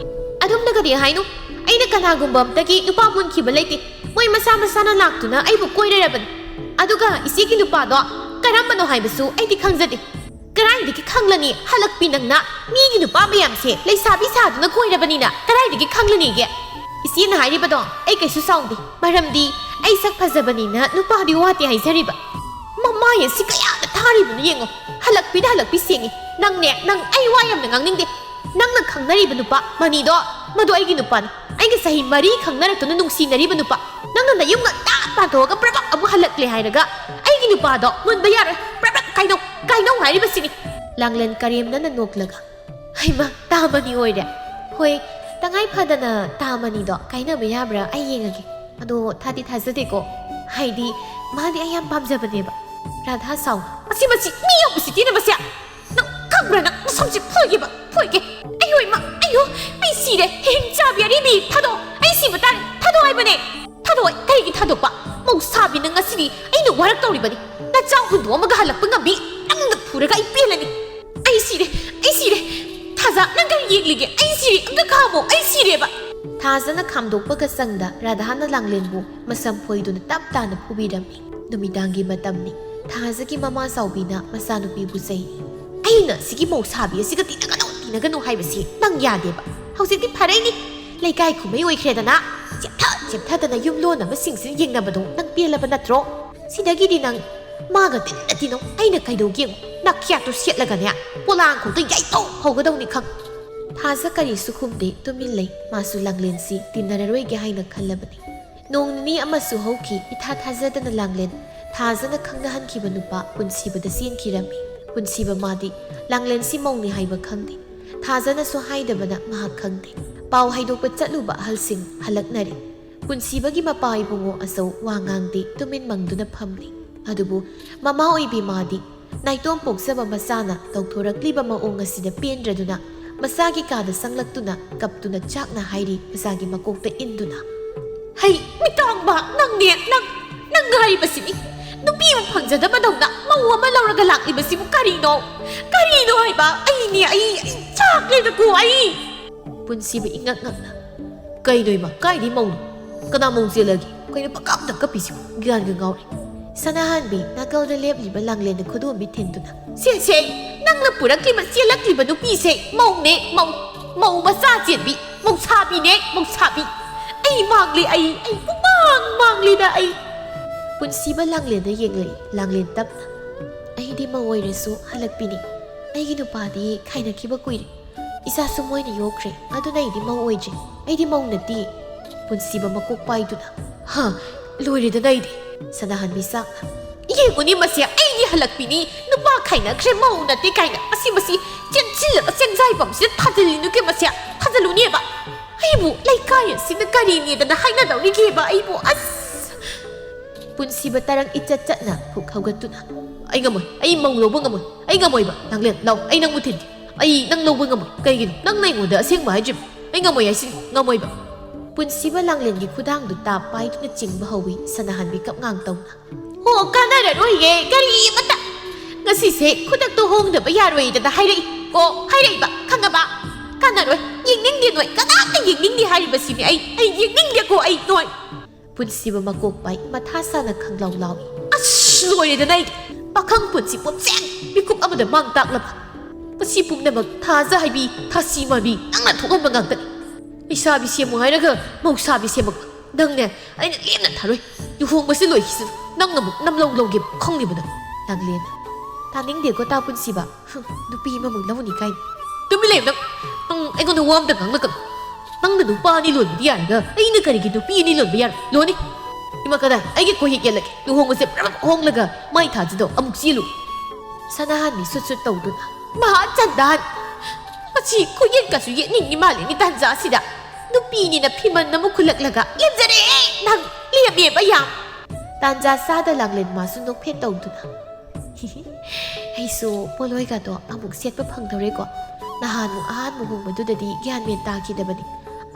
"ꯑꯗꯨꯝꯅꯒꯗꯤ ꯍꯥꯏꯅꯨ꯫ ꯑꯩꯅ ꯀꯅꯥꯒꯨꯝꯕ ꯑꯝꯇꯒꯤ ꯅꯨꯄꯥ ꯃꯨꯟꯈꯤꯕ ꯂꯩꯇꯦ꯫ ꯃꯣꯏ ꯃꯁꯥ ꯃꯁꯥꯅ ꯂꯥꯛꯇꯨꯅ ꯑꯩꯕꯨ ꯀꯣꯏꯔꯔꯕꯅꯤ꯫ ꯑꯗꯨꯒ ꯏꯆꯦꯒꯤ ꯅꯨꯄꯥꯗꯣ ꯀꯔꯝꯕꯅꯣ ꯍꯥꯏꯕꯁꯨ ꯑꯩꯗꯤ ꯈꯪꯖꯗꯦ꯫" "ꯀꯗꯥꯏꯗꯒꯤ ꯈꯪꯂꯅꯤ? ꯍꯜꯂꯛꯄꯤ ꯅꯪꯅ ꯃꯤꯒꯤ ꯅꯨꯄꯥ ꯃꯌꯥꯝꯁꯦ ꯂꯩꯁꯥꯕꯤ ꯁꯥꯗꯨꯅ ꯀꯣꯏꯔꯕꯅꯤꯅ ꯀꯗꯥꯏꯗꯒꯤ ꯈꯪꯂꯅꯤꯒꯦ?" "ꯏꯆꯦꯅ ꯍꯥꯏꯔꯤꯕꯗꯣ ꯑꯩ ꯀꯩꯁꯨ ꯁꯥꯎꯗꯦ, ꯃꯔꯝꯗꯤ ꯑꯩ ꯁꯛ ꯐꯖꯕꯅꯤꯅ ꯅꯨꯄꯥꯗꯤ ꯋꯥꯠꯇꯦ ꯍꯥꯏꯖꯔꯤꯕ꯫ ꯃꯃꯥꯏ ꯑꯁꯤ ꯀꯌꯥꯗ ꯊꯥꯔꯤꯕꯅꯣ ꯌꯦꯡꯉꯣ, ꯍꯜꯂꯛꯄꯤꯗ ꯍꯜꯂꯛꯄꯤ ꯁꯦꯡꯉꯤ꯫ ꯅꯪꯅꯦ, ꯅꯪ ꯑꯩ ꯋꯥ ꯌꯥꯝꯅ ꯉꯥꯡꯅꯤꯡꯗꯦ꯫ ꯅꯪꯅ ꯈꯪꯅꯔꯤꯕ ꯅꯨꯄꯥ ꯃꯅꯤꯗꯣ, ꯃꯗꯨ ꯑꯩꯒꯤ ꯅꯨꯄꯥꯅꯤ꯫ ꯑꯩꯒ ꯆꯍꯤ ꯃꯔꯤ ꯈꯪꯅꯔꯛꯇꯨꯅ ꯅꯨꯡꯁꯤꯅꯔꯤꯕ ꯅꯨꯄꯥ, ꯅꯪꯅ ꯅꯌꯨꯝ ꯉꯟꯇꯥ ꯄꯥꯟꯊꯣꯛꯑꯒ ꯄ꯭ꯔꯞ ꯄ꯭ꯔꯞ ꯑꯃꯨꯛ ꯍꯜꯂꯛꯂꯦ ꯍꯥꯏꯔꯒ ꯑꯩꯒꯤ ꯅꯨꯄꯥꯗꯣ ꯃꯨꯟꯕ ꯌꯥꯔꯣꯏ, ꯄ꯭ꯔꯞ ꯄ꯭ꯔꯞ ꯀꯥꯏꯅꯧ, ꯀꯥꯏꯅꯧ ꯍꯥꯏꯔꯤꯕꯁꯤꯅꯤ꯫ ꯂꯥꯡꯂꯦꯟ ꯀꯔꯦꯝꯅꯅ ꯅꯣꯛꯂꯒ, "ꯍꯩꯃ, ꯇꯥꯃꯅꯤ ꯑꯣꯏꯔꯦ꯫ ꯍꯣꯏ, ꯇꯉꯥꯏ ꯐꯗꯅ ꯇꯥꯃꯅꯤꯗꯣ ꯀꯥꯏꯅꯕ ꯌꯥꯕ꯭ꯔꯥ ꯑꯩ ꯌꯦꯡꯉꯒꯦ꯫ ꯑꯗꯣ ꯊꯥꯗꯤ ꯊꯥꯖꯗꯦꯀꯣ, ꯍꯥꯏꯗꯤ ꯃꯥꯗꯤ ꯑꯩ ꯌꯥꯝ ꯄꯥꯝꯖꯕꯅꯦꯕ꯫" ꯔꯥꯙꯥ ꯁꯥꯎ, "ꯃꯁꯤ, ꯃꯁꯤ ꯃꯤ ꯌꯥꯝ ꯎꯁꯤꯠꯇꯦꯅ ꯃꯁꯤ꯫ ꯅꯪ ꯈꯪꯕ꯭ꯔꯥ? ꯅꯪ ꯅꯁꯝꯁꯦ ꯐꯣꯏꯒꯦꯕ, ꯐꯣꯏꯒꯦ꯫ ꯑꯩꯌꯣ ꯏꯃꯥ, ꯑꯩꯌꯣ, ꯑꯩ ꯁꯤꯔꯦ꯫ ꯍꯤꯡ ꯆꯥꯕꯤ ꯑꯔꯤꯕꯤ ꯊꯥꯗꯣꯛ꯫ ꯑꯩ ꯁꯤꯕ ꯇꯥꯔꯦ꯫ ꯊꯥꯗꯣꯛ ꯍꯥꯏꯕꯅꯦ꯫ ꯊꯥꯗꯣꯛꯑꯣꯏ꯫ ꯀꯩꯒꯤ ꯊꯥꯗꯣꯛꯄ? ꯃꯧꯁꯥꯕꯤ ꯅꯪ ꯉꯁꯤꯗꯤ ꯑꯩꯅ ꯋꯥꯔꯛ ꯇꯧꯔꯤꯕꯅꯤ꯫ ꯅꯆꯥ ꯍꯨꯟꯗꯣꯛꯑꯝꯃꯒ ꯍꯜꯂꯛꯄ ꯉꯝꯕꯤ ꯅꯪꯅ ꯐꯨꯔꯒ ꯑꯩ ꯄꯦꯜꯂꯅꯤ꯫ ꯑꯩ ꯁꯤꯔꯦ, ꯑꯩ ꯁꯤꯔꯦ꯫ ꯊꯥꯖ, ꯅꯪ ꯀꯔꯤ ꯌꯦꯡꯂꯤꯒꯦ? ꯑꯩ ꯁꯤꯔꯦ, ꯑꯝꯇ ꯈꯥꯝꯃꯣ, ꯑꯩ ꯁꯤꯔꯦꯕ꯫" ꯊꯥꯖꯅ ꯈꯥꯝꯗꯣꯛꯄꯒ ꯆꯪꯗ ꯔꯥꯙꯥꯅ ꯂꯥꯡꯂꯦꯟꯕꯨ ꯃꯁꯝ ꯐꯣꯏꯗꯨꯅ ꯇꯞ ꯇꯥꯅ ꯐꯨꯕꯤꯔꯝꯃꯤ꯫ ꯅꯨꯃꯤꯗꯥꯡꯒꯤ ꯃꯇꯝꯅꯤ꯫ ꯊꯥꯖꯒꯤ ꯃꯃꯥ ꯆꯥꯎꯕꯤꯅ ꯃꯆꯥꯅꯨꯄꯤꯕꯨ ꯆꯩ꯫ "ꯑꯩꯅ ꯁꯤꯒꯤ ꯃꯧꯁꯥꯕꯤ ꯑꯁꯤꯒ ꯇꯤꯟꯅꯒꯅꯨ, ꯇꯤꯟꯅꯒꯅꯨ ꯍꯥꯏꯕꯁꯤ ꯅꯪ ꯌꯥꯗꯦꯕ꯫ ꯍꯧꯖꯤꯛꯇꯤ ꯐꯔꯛꯏꯅꯤ꯫ ꯂꯩꯀꯥꯏ ꯀꯨꯝꯍꯩ ꯑꯣꯏꯈ꯭ꯔꯦꯗꯅ꯫ ꯆꯦꯞꯊ ꯆꯦꯞꯊꯗꯅ ꯌꯨꯝ ꯂꯣꯟꯅꯕꯁꯤꯡꯁꯤꯅ ꯌꯦꯡꯅꯕꯗꯣ ꯅꯪ ꯄꯦꯜꯂꯕ ꯅꯠꯇ꯭ꯔꯣ? ꯁꯤꯗꯒꯤꯗꯤ ꯅꯪ ꯃꯥꯒ ꯇꯤꯟꯅ ꯇꯤꯟꯅꯧ꯫ ꯑꯩꯅ ꯀꯩꯗꯧꯒꯦ ꯌꯦꯡꯉꯨ꯫ ꯅꯥꯈ꯭ꯌꯥꯠꯇꯨ ꯁꯦꯠꯂꯒꯅꯦ, ꯄꯣꯂꯥꯡꯈꯣꯛꯇ ꯌꯥꯏꯐꯧ ꯍꯧꯒꯗꯧꯅꯤ ꯈꯪ꯫" ꯊꯥꯖ ꯀꯔꯤꯁꯨ ꯈꯨꯝꯗꯦ, ꯇꯨꯃꯤꯟ ꯂꯩ꯫ ꯃꯥꯁꯨ ꯂꯥꯡꯂꯦꯟꯁꯤ ꯇꯤꯟꯅꯔꯔꯣꯏꯒꯦ ꯍꯥꯏꯅ ꯈꯜꯂꯕꯅꯤ꯫ ꯅꯣꯡ ꯅꯤꯅꯤ ꯑꯃꯁꯨ ꯍꯧꯈꯤ꯫ ꯏꯊꯥ ꯊꯥꯖꯗꯅ ꯂꯥꯡꯂꯦꯟ ꯊꯥꯖꯅ ꯈꯪꯅꯍꯟꯈꯤꯕ ꯅꯨꯄꯥ ꯄꯨꯟꯁꯤꯕꯗ ꯆꯦꯟꯈꯤꯔꯝꯃꯤ꯫ ꯄꯨꯟꯁꯤꯕ ꯃꯥꯗꯤ ꯂꯥꯡꯂꯦꯟꯁꯤ ꯃꯧꯅꯤ ꯍꯥꯏꯕ ꯈꯪꯗꯦ꯫ ꯊꯥꯖꯅꯁꯨ ꯍꯥꯏꯗꯕꯅ ꯃꯍꯥꯛ ꯈꯪꯗꯦ꯫ ꯄꯥꯎ ꯍꯥꯏꯗꯣꯛꯄ ꯆꯠꯂꯨꯕ ꯑꯍꯜꯁꯤꯡ ꯍꯜꯂꯛꯅꯔꯦ꯫ ꯄꯨꯟꯁꯤꯕꯒꯤ ꯃꯄꯥ ꯏꯕꯨꯡꯉꯣ ꯑꯆꯧ ꯋꯥ ꯉꯥꯡꯗꯦ, ꯇꯨꯃꯤꯟ ꯃꯪꯗꯨꯅ ꯐꯝꯂꯤ꯫ ꯑꯗꯨꯕꯨ ꯃꯃꯥ ꯑꯣꯏꯕꯤ ꯃꯥꯗꯤ ꯅꯥꯏꯇꯣꯝ ꯄꯣꯛꯆꯕ ꯃꯆꯥꯅ ꯇꯧꯊꯣꯔꯛꯂꯤꯕ ꯃꯑꯣꯡ ꯑꯁꯤꯗ ꯄꯦꯟꯗ꯭ꯔꯗꯨꯅ ꯃꯆꯥꯒꯤ ꯀꯥꯗ ꯆꯪꯂꯛꯇꯨꯅ ꯀꯞꯇꯨꯅ ꯆꯥꯛꯅ ꯍꯥꯏꯔꯤ ꯃꯆꯥꯒꯤ ꯃꯀꯣꯛꯇ ꯏꯟꯗꯨꯅ꯫ "ꯍꯩ, ꯃꯤꯇꯥꯡꯕ, ꯅꯪꯅꯦ, ꯅꯪ, ꯅꯪ ꯍꯥꯏꯔꯤꯕꯁꯤꯅꯤ꯫ ꯅꯨꯄꯤ ꯑꯃ ꯐꯪꯖꯗꯕꯗꯧꯅ ꯃꯧ ꯑꯃ ꯂꯧꯔꯒ ꯂꯥꯛꯂꯤꯕꯁꯤꯕꯨ ꯀꯔꯤꯅꯣ? ꯀꯔꯤꯅꯣ ꯍꯥꯏꯕ? ꯑꯩꯅꯦ, ꯑꯩ, ꯑꯩ ꯆꯥꯛꯂꯦꯗꯀꯣ, ꯑꯩ!" ꯄꯨꯟꯁꯤꯕ ꯏꯉꯛ ꯉꯛꯅ, "ꯀꯩꯅꯣ ꯏꯃꯥ, ꯀꯥꯏꯗꯩ ꯃꯧꯅꯣ? ꯀꯅꯥ ꯃꯧ ꯆꯦꯜꯂꯒꯦ? ꯀꯩꯅꯣ ꯄꯪꯀꯞꯇ ꯀꯞꯄꯤꯁꯤꯕꯨ? ꯒ꯭ꯌꯥꯟꯒ ꯉꯥꯎꯔꯦ꯫" ꯁꯅꯥꯍꯟꯕꯤ ꯅꯥꯀꯜꯗ ꯂꯦꯞꯂꯤꯕ ꯂꯥꯡꯂꯦꯟꯗ ꯈꯨꯗꯣꯝꯕꯤ ꯊꯤꯟꯗꯨꯅ, "ꯁꯦ, ꯁꯦ, ꯅꯪꯅ ꯄꯨꯔꯛꯂꯤꯕ, ꯆꯦꯜꯂꯛꯂꯤꯕ ꯅꯨꯄꯤꯁꯦ ꯃꯧꯅꯦ, ꯃꯧ, ꯃꯧ ꯃꯆꯥ ꯆꯦꯟꯕꯤ, ꯃꯧꯁꯥꯕꯤꯅꯦ, ꯃꯧꯁꯥꯕꯤ꯫ ꯑꯩ ꯃꯥꯡꯂꯦ, ꯑꯩ, ꯑꯩ ꯄꯨꯡꯃꯥꯡ ꯃꯥꯡꯂꯦꯗ ꯑꯩ꯫" ꯄꯨꯟꯁꯤꯕ ꯂꯥꯡꯂꯦꯟꯗ ꯌꯦꯡꯂꯛꯏ, ꯂꯥꯡꯂꯦꯟ ꯇꯞꯅ, "ꯑꯩꯗꯤ ꯃꯧ ꯑꯣꯏꯔꯁꯨ ꯍꯜꯂꯛꯄꯤꯅꯤ꯫ ꯑꯩꯒꯤ ꯅꯨꯄꯥꯗꯤ ꯈꯥꯏꯅꯈꯤꯕ ꯀꯨꯏꯔꯦ꯫ "ꯏꯆꯥꯁꯨ ꯃꯣꯏꯅ ꯌꯣꯛꯈ꯭ꯔꯦ, ꯑꯗꯨꯅ ꯑꯩꯗꯤ ꯃꯧ ꯑꯣꯏꯗ꯭ꯔꯦ꯫ ꯑꯩꯗꯤ ꯃꯧ ꯅꯠꯇꯦ꯫" ꯄꯨꯟꯁꯤꯕ ꯃꯀꯣꯛ ꯄꯥꯏꯗꯨꯅ, "ꯍꯥ, ꯂꯣꯏꯔꯦꯗꯅ ꯑꯩꯗꯤ꯫" ꯁꯅꯥꯍꯟꯕꯤ ꯆꯥꯛꯅ, "ꯌꯦꯡꯉꯨꯅꯦ ꯃꯁꯦ, ꯑꯩꯗꯤ ꯍꯜꯂꯛꯄꯤꯅꯤ, ꯅꯨꯄꯥ ꯈꯥꯏꯅꯈ꯭ꯔꯦ, ꯃꯧ ꯅꯠꯇꯦ ꯀꯥꯏꯅ꯫ ꯃꯁꯤ, ꯃꯁꯤ ꯆꯦꯟꯁꯤꯜꯂꯒ ꯆꯦꯟꯖꯥꯏꯕꯝꯁꯤꯗ ꯊꯥꯖꯤꯜꯂꯤꯅꯨ ꯀꯦ ꯃꯁꯦ, ꯊꯥꯖꯤꯜꯂꯨꯅꯦꯕ꯫ ꯑꯩꯕꯨ ꯂꯩꯀꯥꯏ ꯑꯁꯤꯗ ꯀꯔꯤꯅꯦꯗꯅ ꯍꯥꯏꯅꯗꯧꯔꯤꯒꯦꯕ ꯑꯩꯕꯨ? ꯑꯁ!" ꯄꯨꯟꯁꯤꯕ ꯇꯔꯪ ꯏꯆꯠ ꯆꯠꯅ ꯐꯨꯛ ꯍꯧꯒꯠꯇꯨꯅ, "ꯑꯩ ꯉꯝꯃꯣꯏ, ꯑꯩ ꯃꯧ ꯂꯧꯕ ꯉꯝꯃꯣꯏ, ꯑꯩ ꯉꯝꯃꯣꯏꯕ꯫ ꯂꯥꯡꯂꯦꯟ, ꯂꯥꯎ, ꯑꯩ ꯅꯪꯕꯨ ꯊꯤꯟꯒꯦ꯫ ꯑꯩ ꯅꯪ ꯂꯧꯕ ꯉꯝꯃꯣꯏ꯫ ꯀꯩꯒꯤꯅꯣ? ꯅꯪꯅ ꯑꯩꯉꯣꯟꯗ ꯑꯁꯦꯡꯕ ꯍꯥꯏꯗ꯭ꯔꯤꯕ? ꯑꯩ ꯉꯝꯃꯣꯏ ꯍꯥꯏꯁꯤꯅꯤ, ꯉꯝꯃꯣꯏꯕ꯫" ꯄꯨꯟꯁꯤꯕ ꯂꯥꯡꯂꯦꯟꯒꯤ ꯈꯨꯗꯥꯡꯗꯨ ꯇꯥꯞ ꯄꯥꯏꯗꯨꯅ ꯆꯤꯡꯕ ꯍꯧꯏ, ꯁꯅꯥꯍꯟꯕꯤ ꯀꯞꯉꯥꯡ ꯇꯧꯅ꯫ "ꯍꯣ, ꯀꯥꯟꯅꯔꯔꯣꯏꯌꯦ, ꯀꯔꯤ ꯑꯃꯠꯇ꯫ ꯉꯁꯤꯁꯦ ꯈꯨꯗꯛꯇ ꯍꯣꯡꯗꯕ ꯌꯥꯔꯣꯏꯗꯅ ꯍꯥꯏꯔꯛꯏ ꯀꯣ, ꯍꯥꯏꯔꯛꯏꯕ, ꯈꯪꯉꯕ? ꯀꯥꯟꯅꯔꯣꯏ, ꯌꯦꯡꯅꯤꯡꯗꯦ ꯅꯣꯏ, ꯀꯅꯥꯝꯇ ꯌꯦꯡꯅꯤꯡꯗꯦ ꯍꯥꯏꯔꯤꯕꯁꯤꯅꯤ ꯑꯩ, ꯑꯩ ꯌꯦꯡꯅꯤꯡꯗꯦꯀꯣ ꯑꯩ ꯅꯣꯏ꯫" ꯄꯨꯟꯁꯤꯕ ꯃꯀꯣꯛ ꯄꯥꯏ, ꯃꯊꯥ ꯁꯥꯅ ꯈꯪꯂꯥꯎ ꯂꯥꯎꯏ꯫ "ꯑꯁ, ꯂꯣꯏꯔꯦꯗꯅ ꯑꯩ! ꯄꯥꯈꯪ ꯄꯨꯟꯁꯤ ꯄꯣꯠꯁꯦ ꯃꯤꯀꯨꯞ ꯑꯃꯗ ꯃꯥꯡ ꯇꯥꯛꯂꯕ꯫ ꯃꯁꯤ ꯄꯨꯝꯅꯃꯛ ꯊꯥꯖ ꯍꯥꯏꯕꯤ, ꯊꯥꯁꯤ ꯃꯥꯟꯕꯤ ꯅꯪꯅ ꯊꯣꯛꯍꯟꯕ ꯉꯥꯛꯇꯅꯤ꯫ ꯂꯩꯁꯥꯕꯤ ꯁꯦꯝꯃꯨ ꯍꯥꯏꯔꯒ ꯃꯧꯁꯥꯕꯤ ꯁꯦꯝꯃꯛꯄ ꯅꯪꯅꯦ, ꯑꯩꯅ ꯂꯦꯝꯅ ꯊꯥꯔꯣꯏ꯫ ꯂꯨꯍꯣꯡꯕꯁꯤ ꯂꯣꯏꯈꯤꯁꯅꯨ, ꯅꯪ ꯑꯃꯨꯛ ꯅꯝꯂꯧ ꯂꯧꯒꯦ ꯈꯪꯂꯤꯕ ꯅꯪ, ꯂꯥꯡꯂꯦꯟ꯫" "ꯇꯥꯅꯤꯡꯗꯦꯀꯣ ꯇꯥ ꯄꯨꯟꯁꯤꯕ꯫ ꯍꯨꯝ, ꯅꯨꯄꯤ ꯑꯃꯃꯨꯛ ꯂꯧꯅꯤ ꯀꯥꯏꯅ꯫" "ꯇꯨꯃꯤꯟ ꯂꯩꯌꯨ ꯅꯪ꯫ ꯅꯪ ꯑꯩꯉꯣꯟꯗ ꯋꯥ ꯑꯝꯇ ꯉꯥꯡꯂꯛꯀꯅꯨ꯫ ꯅꯪꯅ ꯅꯨꯄꯥ ꯑꯅꯤ ꯂꯣꯟꯕꯗꯤ ꯌꯥꯔꯒ ꯑꯩꯅ ꯀꯔꯤꯒꯤ ꯅꯨꯄꯤ ꯑꯅꯤ ꯂꯣꯟꯕ ꯌꯥꯔꯣꯏ? ꯂꯣꯟꯅꯤ꯫ ꯏꯃꯥ ꯀꯗꯥꯏ, ꯑꯩꯒꯤ ꯀꯣꯍꯤꯛ ꯌꯦꯠꯂꯒꯦ꯫ ꯂꯨꯍꯣꯡꯕꯁꯦ ꯄ꯭ꯔꯞ ꯍꯣꯡꯂꯒ ꯃꯥꯏ ꯊꯥꯖꯗꯣ ꯑꯃꯨꯛ ꯆꯦꯜꯂꯨ꯫" ꯁꯅꯥꯍꯟꯕꯤ ꯁꯨꯠ ꯁꯨꯠ ꯇꯧꯗꯨꯅ, "ꯃꯍꯥ ꯆꯟꯗꯥꯟ! ꯃꯁꯤ ꯈꯨꯌꯦꯠꯀꯁꯨ ꯌꯦꯠꯅꯤꯡꯉꯤ ꯃꯥꯜꯂꯤꯅꯤ ꯇꯥꯟꯖꯥꯁꯤꯗ꯫ ꯅꯨꯄꯤꯅꯤꯅ ꯐꯤꯃꯟ ꯑꯃꯨꯛ ꯈꯨꯜꯂꯛꯂꯒ ꯂꯦꯝꯖꯔꯦ ꯅꯪ, ꯂꯦꯝꯃꯦꯕ ꯌꯥꯝ꯫" ꯇꯥꯟꯖꯥ ꯆꯥꯗ ꯂꯥꯡꯂꯦꯟ ꯃꯥꯁꯨ ꯅꯣꯛꯐꯦꯠ ꯇꯧꯗꯨꯅ, "ꯑꯩꯁꯨ ꯄꯣꯠꯂꯣꯏꯒꯗꯣ ꯑꯃꯨꯛ ꯁꯦꯠꯄ ꯐꯪꯗꯧꯔꯦꯀꯣ꯫ ꯅꯍꯥꯟꯃꯨꯛ ꯑꯍꯥꯟꯕ ꯍꯣꯡꯕꯗꯨꯗꯗꯤ ꯒ꯭ꯌꯥꯟ ꯃꯦꯟ ꯇꯥꯈꯤꯗꯕꯅꯤ꯫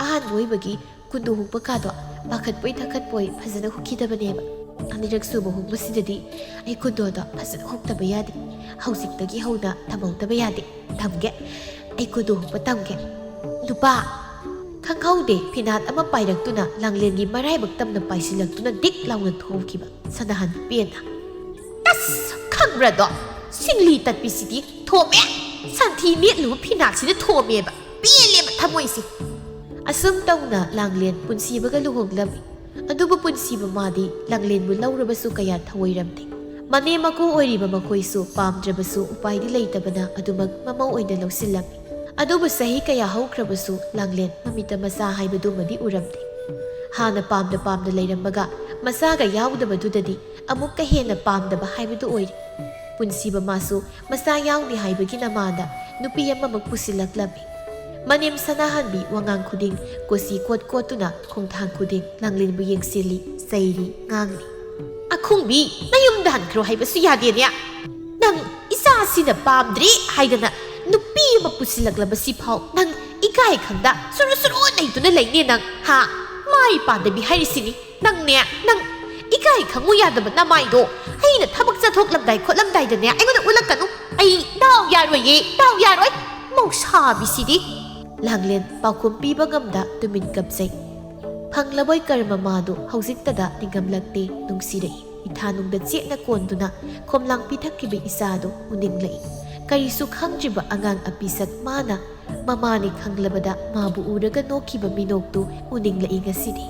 ꯑꯍꯥꯟꯕ ꯑꯣꯏꯕꯒꯤ ꯀꯨꯟꯗꯣ ꯍꯣꯡꯕ ꯀꯥꯗꯣ ꯄꯥꯈꯠꯄꯣꯏ ꯊꯛꯈꯠꯄꯣꯏ ꯐꯖꯅ ꯍꯨꯛꯈꯤꯗꯕꯅꯦꯕ꯫ ꯑꯅꯤꯔꯛ ꯁꯨꯕ ꯍꯣꯡꯕꯁꯤꯗꯗꯤ ꯑꯩ ꯀꯨꯟꯗꯣꯗꯣ ꯐꯖꯅ ꯍꯨꯛꯇꯕ ꯌꯥꯗꯦ꯫ ꯍꯧꯖꯤꯛꯇꯒꯤ ꯍꯧꯅ ꯊꯝꯍꯧꯗꯕ ꯌꯥꯗꯦ꯫ ꯊꯝꯒꯦ꯫ ꯑꯩ ꯀꯨꯟꯗꯣ ꯍꯨꯛꯄ ꯇꯝꯒꯦ꯫ ꯅꯨꯄꯥ!" ꯈꯪꯍꯧꯗꯦ ꯐꯤꯅꯥꯠ ꯑꯃ ꯄꯥꯏꯔꯛꯇꯨꯅ ꯂꯥꯡꯂꯦꯟꯒꯤ ꯃꯔꯥꯏꯕꯛ ꯇꯝꯅ ꯄꯥꯏꯁꯤꯜꯂꯛꯇꯨꯅ ꯗꯤꯛ ꯂꯥꯎꯅ ꯊꯣꯝꯈꯤꯕ ꯁꯅꯥꯍꯟ ꯄꯦꯟꯅ꯫ "ꯑꯁ! ꯈꯪꯕ꯭ꯔꯥꯗꯣ? ꯁꯤꯡꯂꯤ ꯇꯠꯄꯤꯁꯤꯗꯤ ꯊꯣꯝꯃꯦ! ꯁꯟꯊꯤ ꯃꯦꯠꯂꯨꯕ ꯐꯤꯅꯥꯠꯁꯤꯗ ꯊꯣꯝꯃꯦꯕ! ꯄꯦꯜꯂꯦꯕ ꯊꯃꯣꯏꯁꯦ!" ꯑꯁꯨꯝ ꯇꯧꯅ ꯂꯥꯡꯂꯦꯟ ꯄꯨꯟꯁꯤꯕꯒ ꯂꯨꯍꯣꯡꯂꯝꯃꯤ꯫ ꯑꯗꯨꯕꯨ ꯄꯨꯟꯁꯤꯕ ꯃꯥꯗꯤ ꯂꯥꯡꯂꯦꯟꯕꯨ ꯂꯧꯔꯕꯁꯨ ꯀꯌꯥ ꯊꯑꯣꯏꯔꯝꯗꯦ꯫ ꯃꯅꯦꯝ ꯃꯀꯨ ꯑꯣꯏꯔꯤꯕ ꯃꯈꯣꯏꯁꯨ ꯄꯥꯝꯗ꯭ꯔꯕꯁꯨ ꯎꯄꯥꯏꯗꯤ ꯂꯩꯇꯕꯅ ꯑꯗꯨꯃꯛ ꯃꯃꯧ ꯑꯣꯏꯅ ꯂꯧꯁꯤꯜꯂꯝꯃꯤ꯫ ꯑꯗꯨꯕꯨ ꯆꯍꯤ ꯀꯌꯥ ꯍꯧꯈ꯭ꯔꯕꯁꯨ ꯂꯥꯡꯂꯦꯟ ꯃꯃꯤꯠꯇ ꯃꯆꯥ ꯍꯥꯏꯕꯗꯨꯃꯗꯤ ꯎꯔꯝꯗꯦ꯫ ꯍꯥꯟꯅ ꯄꯥꯝꯗ ꯄꯥꯝꯗ ꯂꯩꯔꯝꯕꯒ ꯃꯆꯥꯒ ꯌꯥꯎꯗꯕꯗꯨꯗꯗꯤ ꯑꯃꯨꯛꯀ ꯍꯦꯟꯅ ꯄꯥꯝꯗꯕ ꯍꯥꯏꯕꯗꯨ ꯑꯣꯏꯔꯦ꯫ ꯄꯨꯟꯁꯤꯕ ꯃꯥꯁꯨ ꯃꯆꯥ ꯌꯥꯎꯅꯤ ꯍꯥꯏꯕꯒꯤ ꯅꯃꯥꯗ ꯅꯨꯄꯤ ꯑꯃꯃꯨꯛ ꯄꯨꯁꯤꯜꯂꯛꯂꯝꯃꯤ꯫ ꯃꯅꯦꯝ ꯁꯅꯥꯍꯟꯕꯤ ꯋꯥꯉꯥꯡ ꯈꯨꯗꯤꯡ ꯀꯣꯆꯤ ꯀꯣꯠ ꯀꯣꯠꯇꯨꯅ ꯈꯣꯡꯊꯥꯡ ꯈꯨꯗꯤꯡ ꯂꯥꯡꯂꯦꯟꯕꯨ ꯌꯦꯡꯁꯤꯜꯂꯤ, ꯆꯩꯔꯤ, ꯉꯥꯡꯂꯤ꯫ "ꯑꯈꯨꯡꯕꯤ, ꯅꯌꯨꯝꯗ ꯍꯟꯈ꯭ꯔꯣ ꯍꯥꯏꯕꯁꯨ ꯌꯥꯗꯦꯅꯦ꯫ ꯅꯪ ꯏꯆꯥꯁꯤꯅ ꯄꯥꯝꯗ꯭ꯔꯦ ꯍꯥꯏꯗꯅ ꯅꯨꯄꯤ ꯑꯃ ꯄꯨꯁꯤꯜꯂꯛꯂꯕꯁꯤ ꯐꯥꯎ ꯅꯪ ꯏꯀꯥꯏ ꯈꯪꯗ ꯁꯨꯔꯨ ꯁꯨꯔꯨ ꯂꯩꯗꯨꯅ ꯂꯩꯅꯦ ꯅꯪ, ꯍꯥ? ꯃꯥꯏ ꯄꯥꯟꯗꯕꯤ ꯍꯥꯏꯔꯤꯁꯤꯅꯤ ꯅꯪꯅꯦ, ꯅꯪ꯫ ꯏꯀꯥꯏ ꯈꯪꯉꯨ ꯌꯥꯗꯕ ꯅꯃꯥꯏꯗꯣ ꯑꯩꯅ ꯊꯕꯛ ꯆꯠꯊꯣꯛꯂꯝꯗꯥꯏ ꯈꯣꯠꯂꯝꯗꯥꯏꯗꯅꯦ ꯑꯩꯉꯣꯟꯗ ꯎꯠꯂꯛꯀꯅꯨ꯫ ꯑꯩ ꯗꯥꯎ ꯌꯥꯔꯣꯏꯌꯦ, ꯗꯥꯎ ꯌꯥꯔꯣꯏ꯫ ꯃꯧꯁꯥꯕꯤꯁꯤꯗꯤ!" ꯂꯥꯡꯂꯦꯟ ꯄꯥꯎꯈꯨꯝ ꯄꯤꯕ ꯉꯝꯗ ꯇꯨꯃꯤꯟ ꯀꯞꯆꯩ꯫ ꯐꯪꯂꯕꯣꯏ ꯀꯔꯃ ꯃꯥꯗꯨ ꯍꯧꯖꯤꯛꯇꯗ ꯅꯤꯡꯉꯝꯂꯛꯇꯦ, ꯅꯨꯡꯁꯤꯔꯛꯏ꯫ ꯏꯊꯥꯅꯨꯡꯗ ꯆꯦꯠꯅ ꯀꯣꯟꯗꯨꯅ ꯈꯣꯝꯂꯥꯡ ꯄꯤꯊꯛꯈꯤꯕ ꯏꯆꯥꯗꯨ ꯎꯅꯤꯡꯂꯛꯏ꯫ ꯀꯔꯤꯁꯨ ꯈꯪꯗ꯭ꯔꯤꯕ ꯑꯉꯥꯡ ꯑꯄꯤꯁꯛ ꯃꯥꯅ ꯃꯃꯥꯅꯤ ꯈꯪꯂꯕꯗ ꯃꯥꯕꯨ ꯎꯔꯒ ꯅꯣꯛꯈꯤꯕ ꯃꯤꯅꯣꯛꯇꯨ ꯎꯅꯤꯡꯂꯛꯏ ꯉꯁꯤꯗꯤ꯫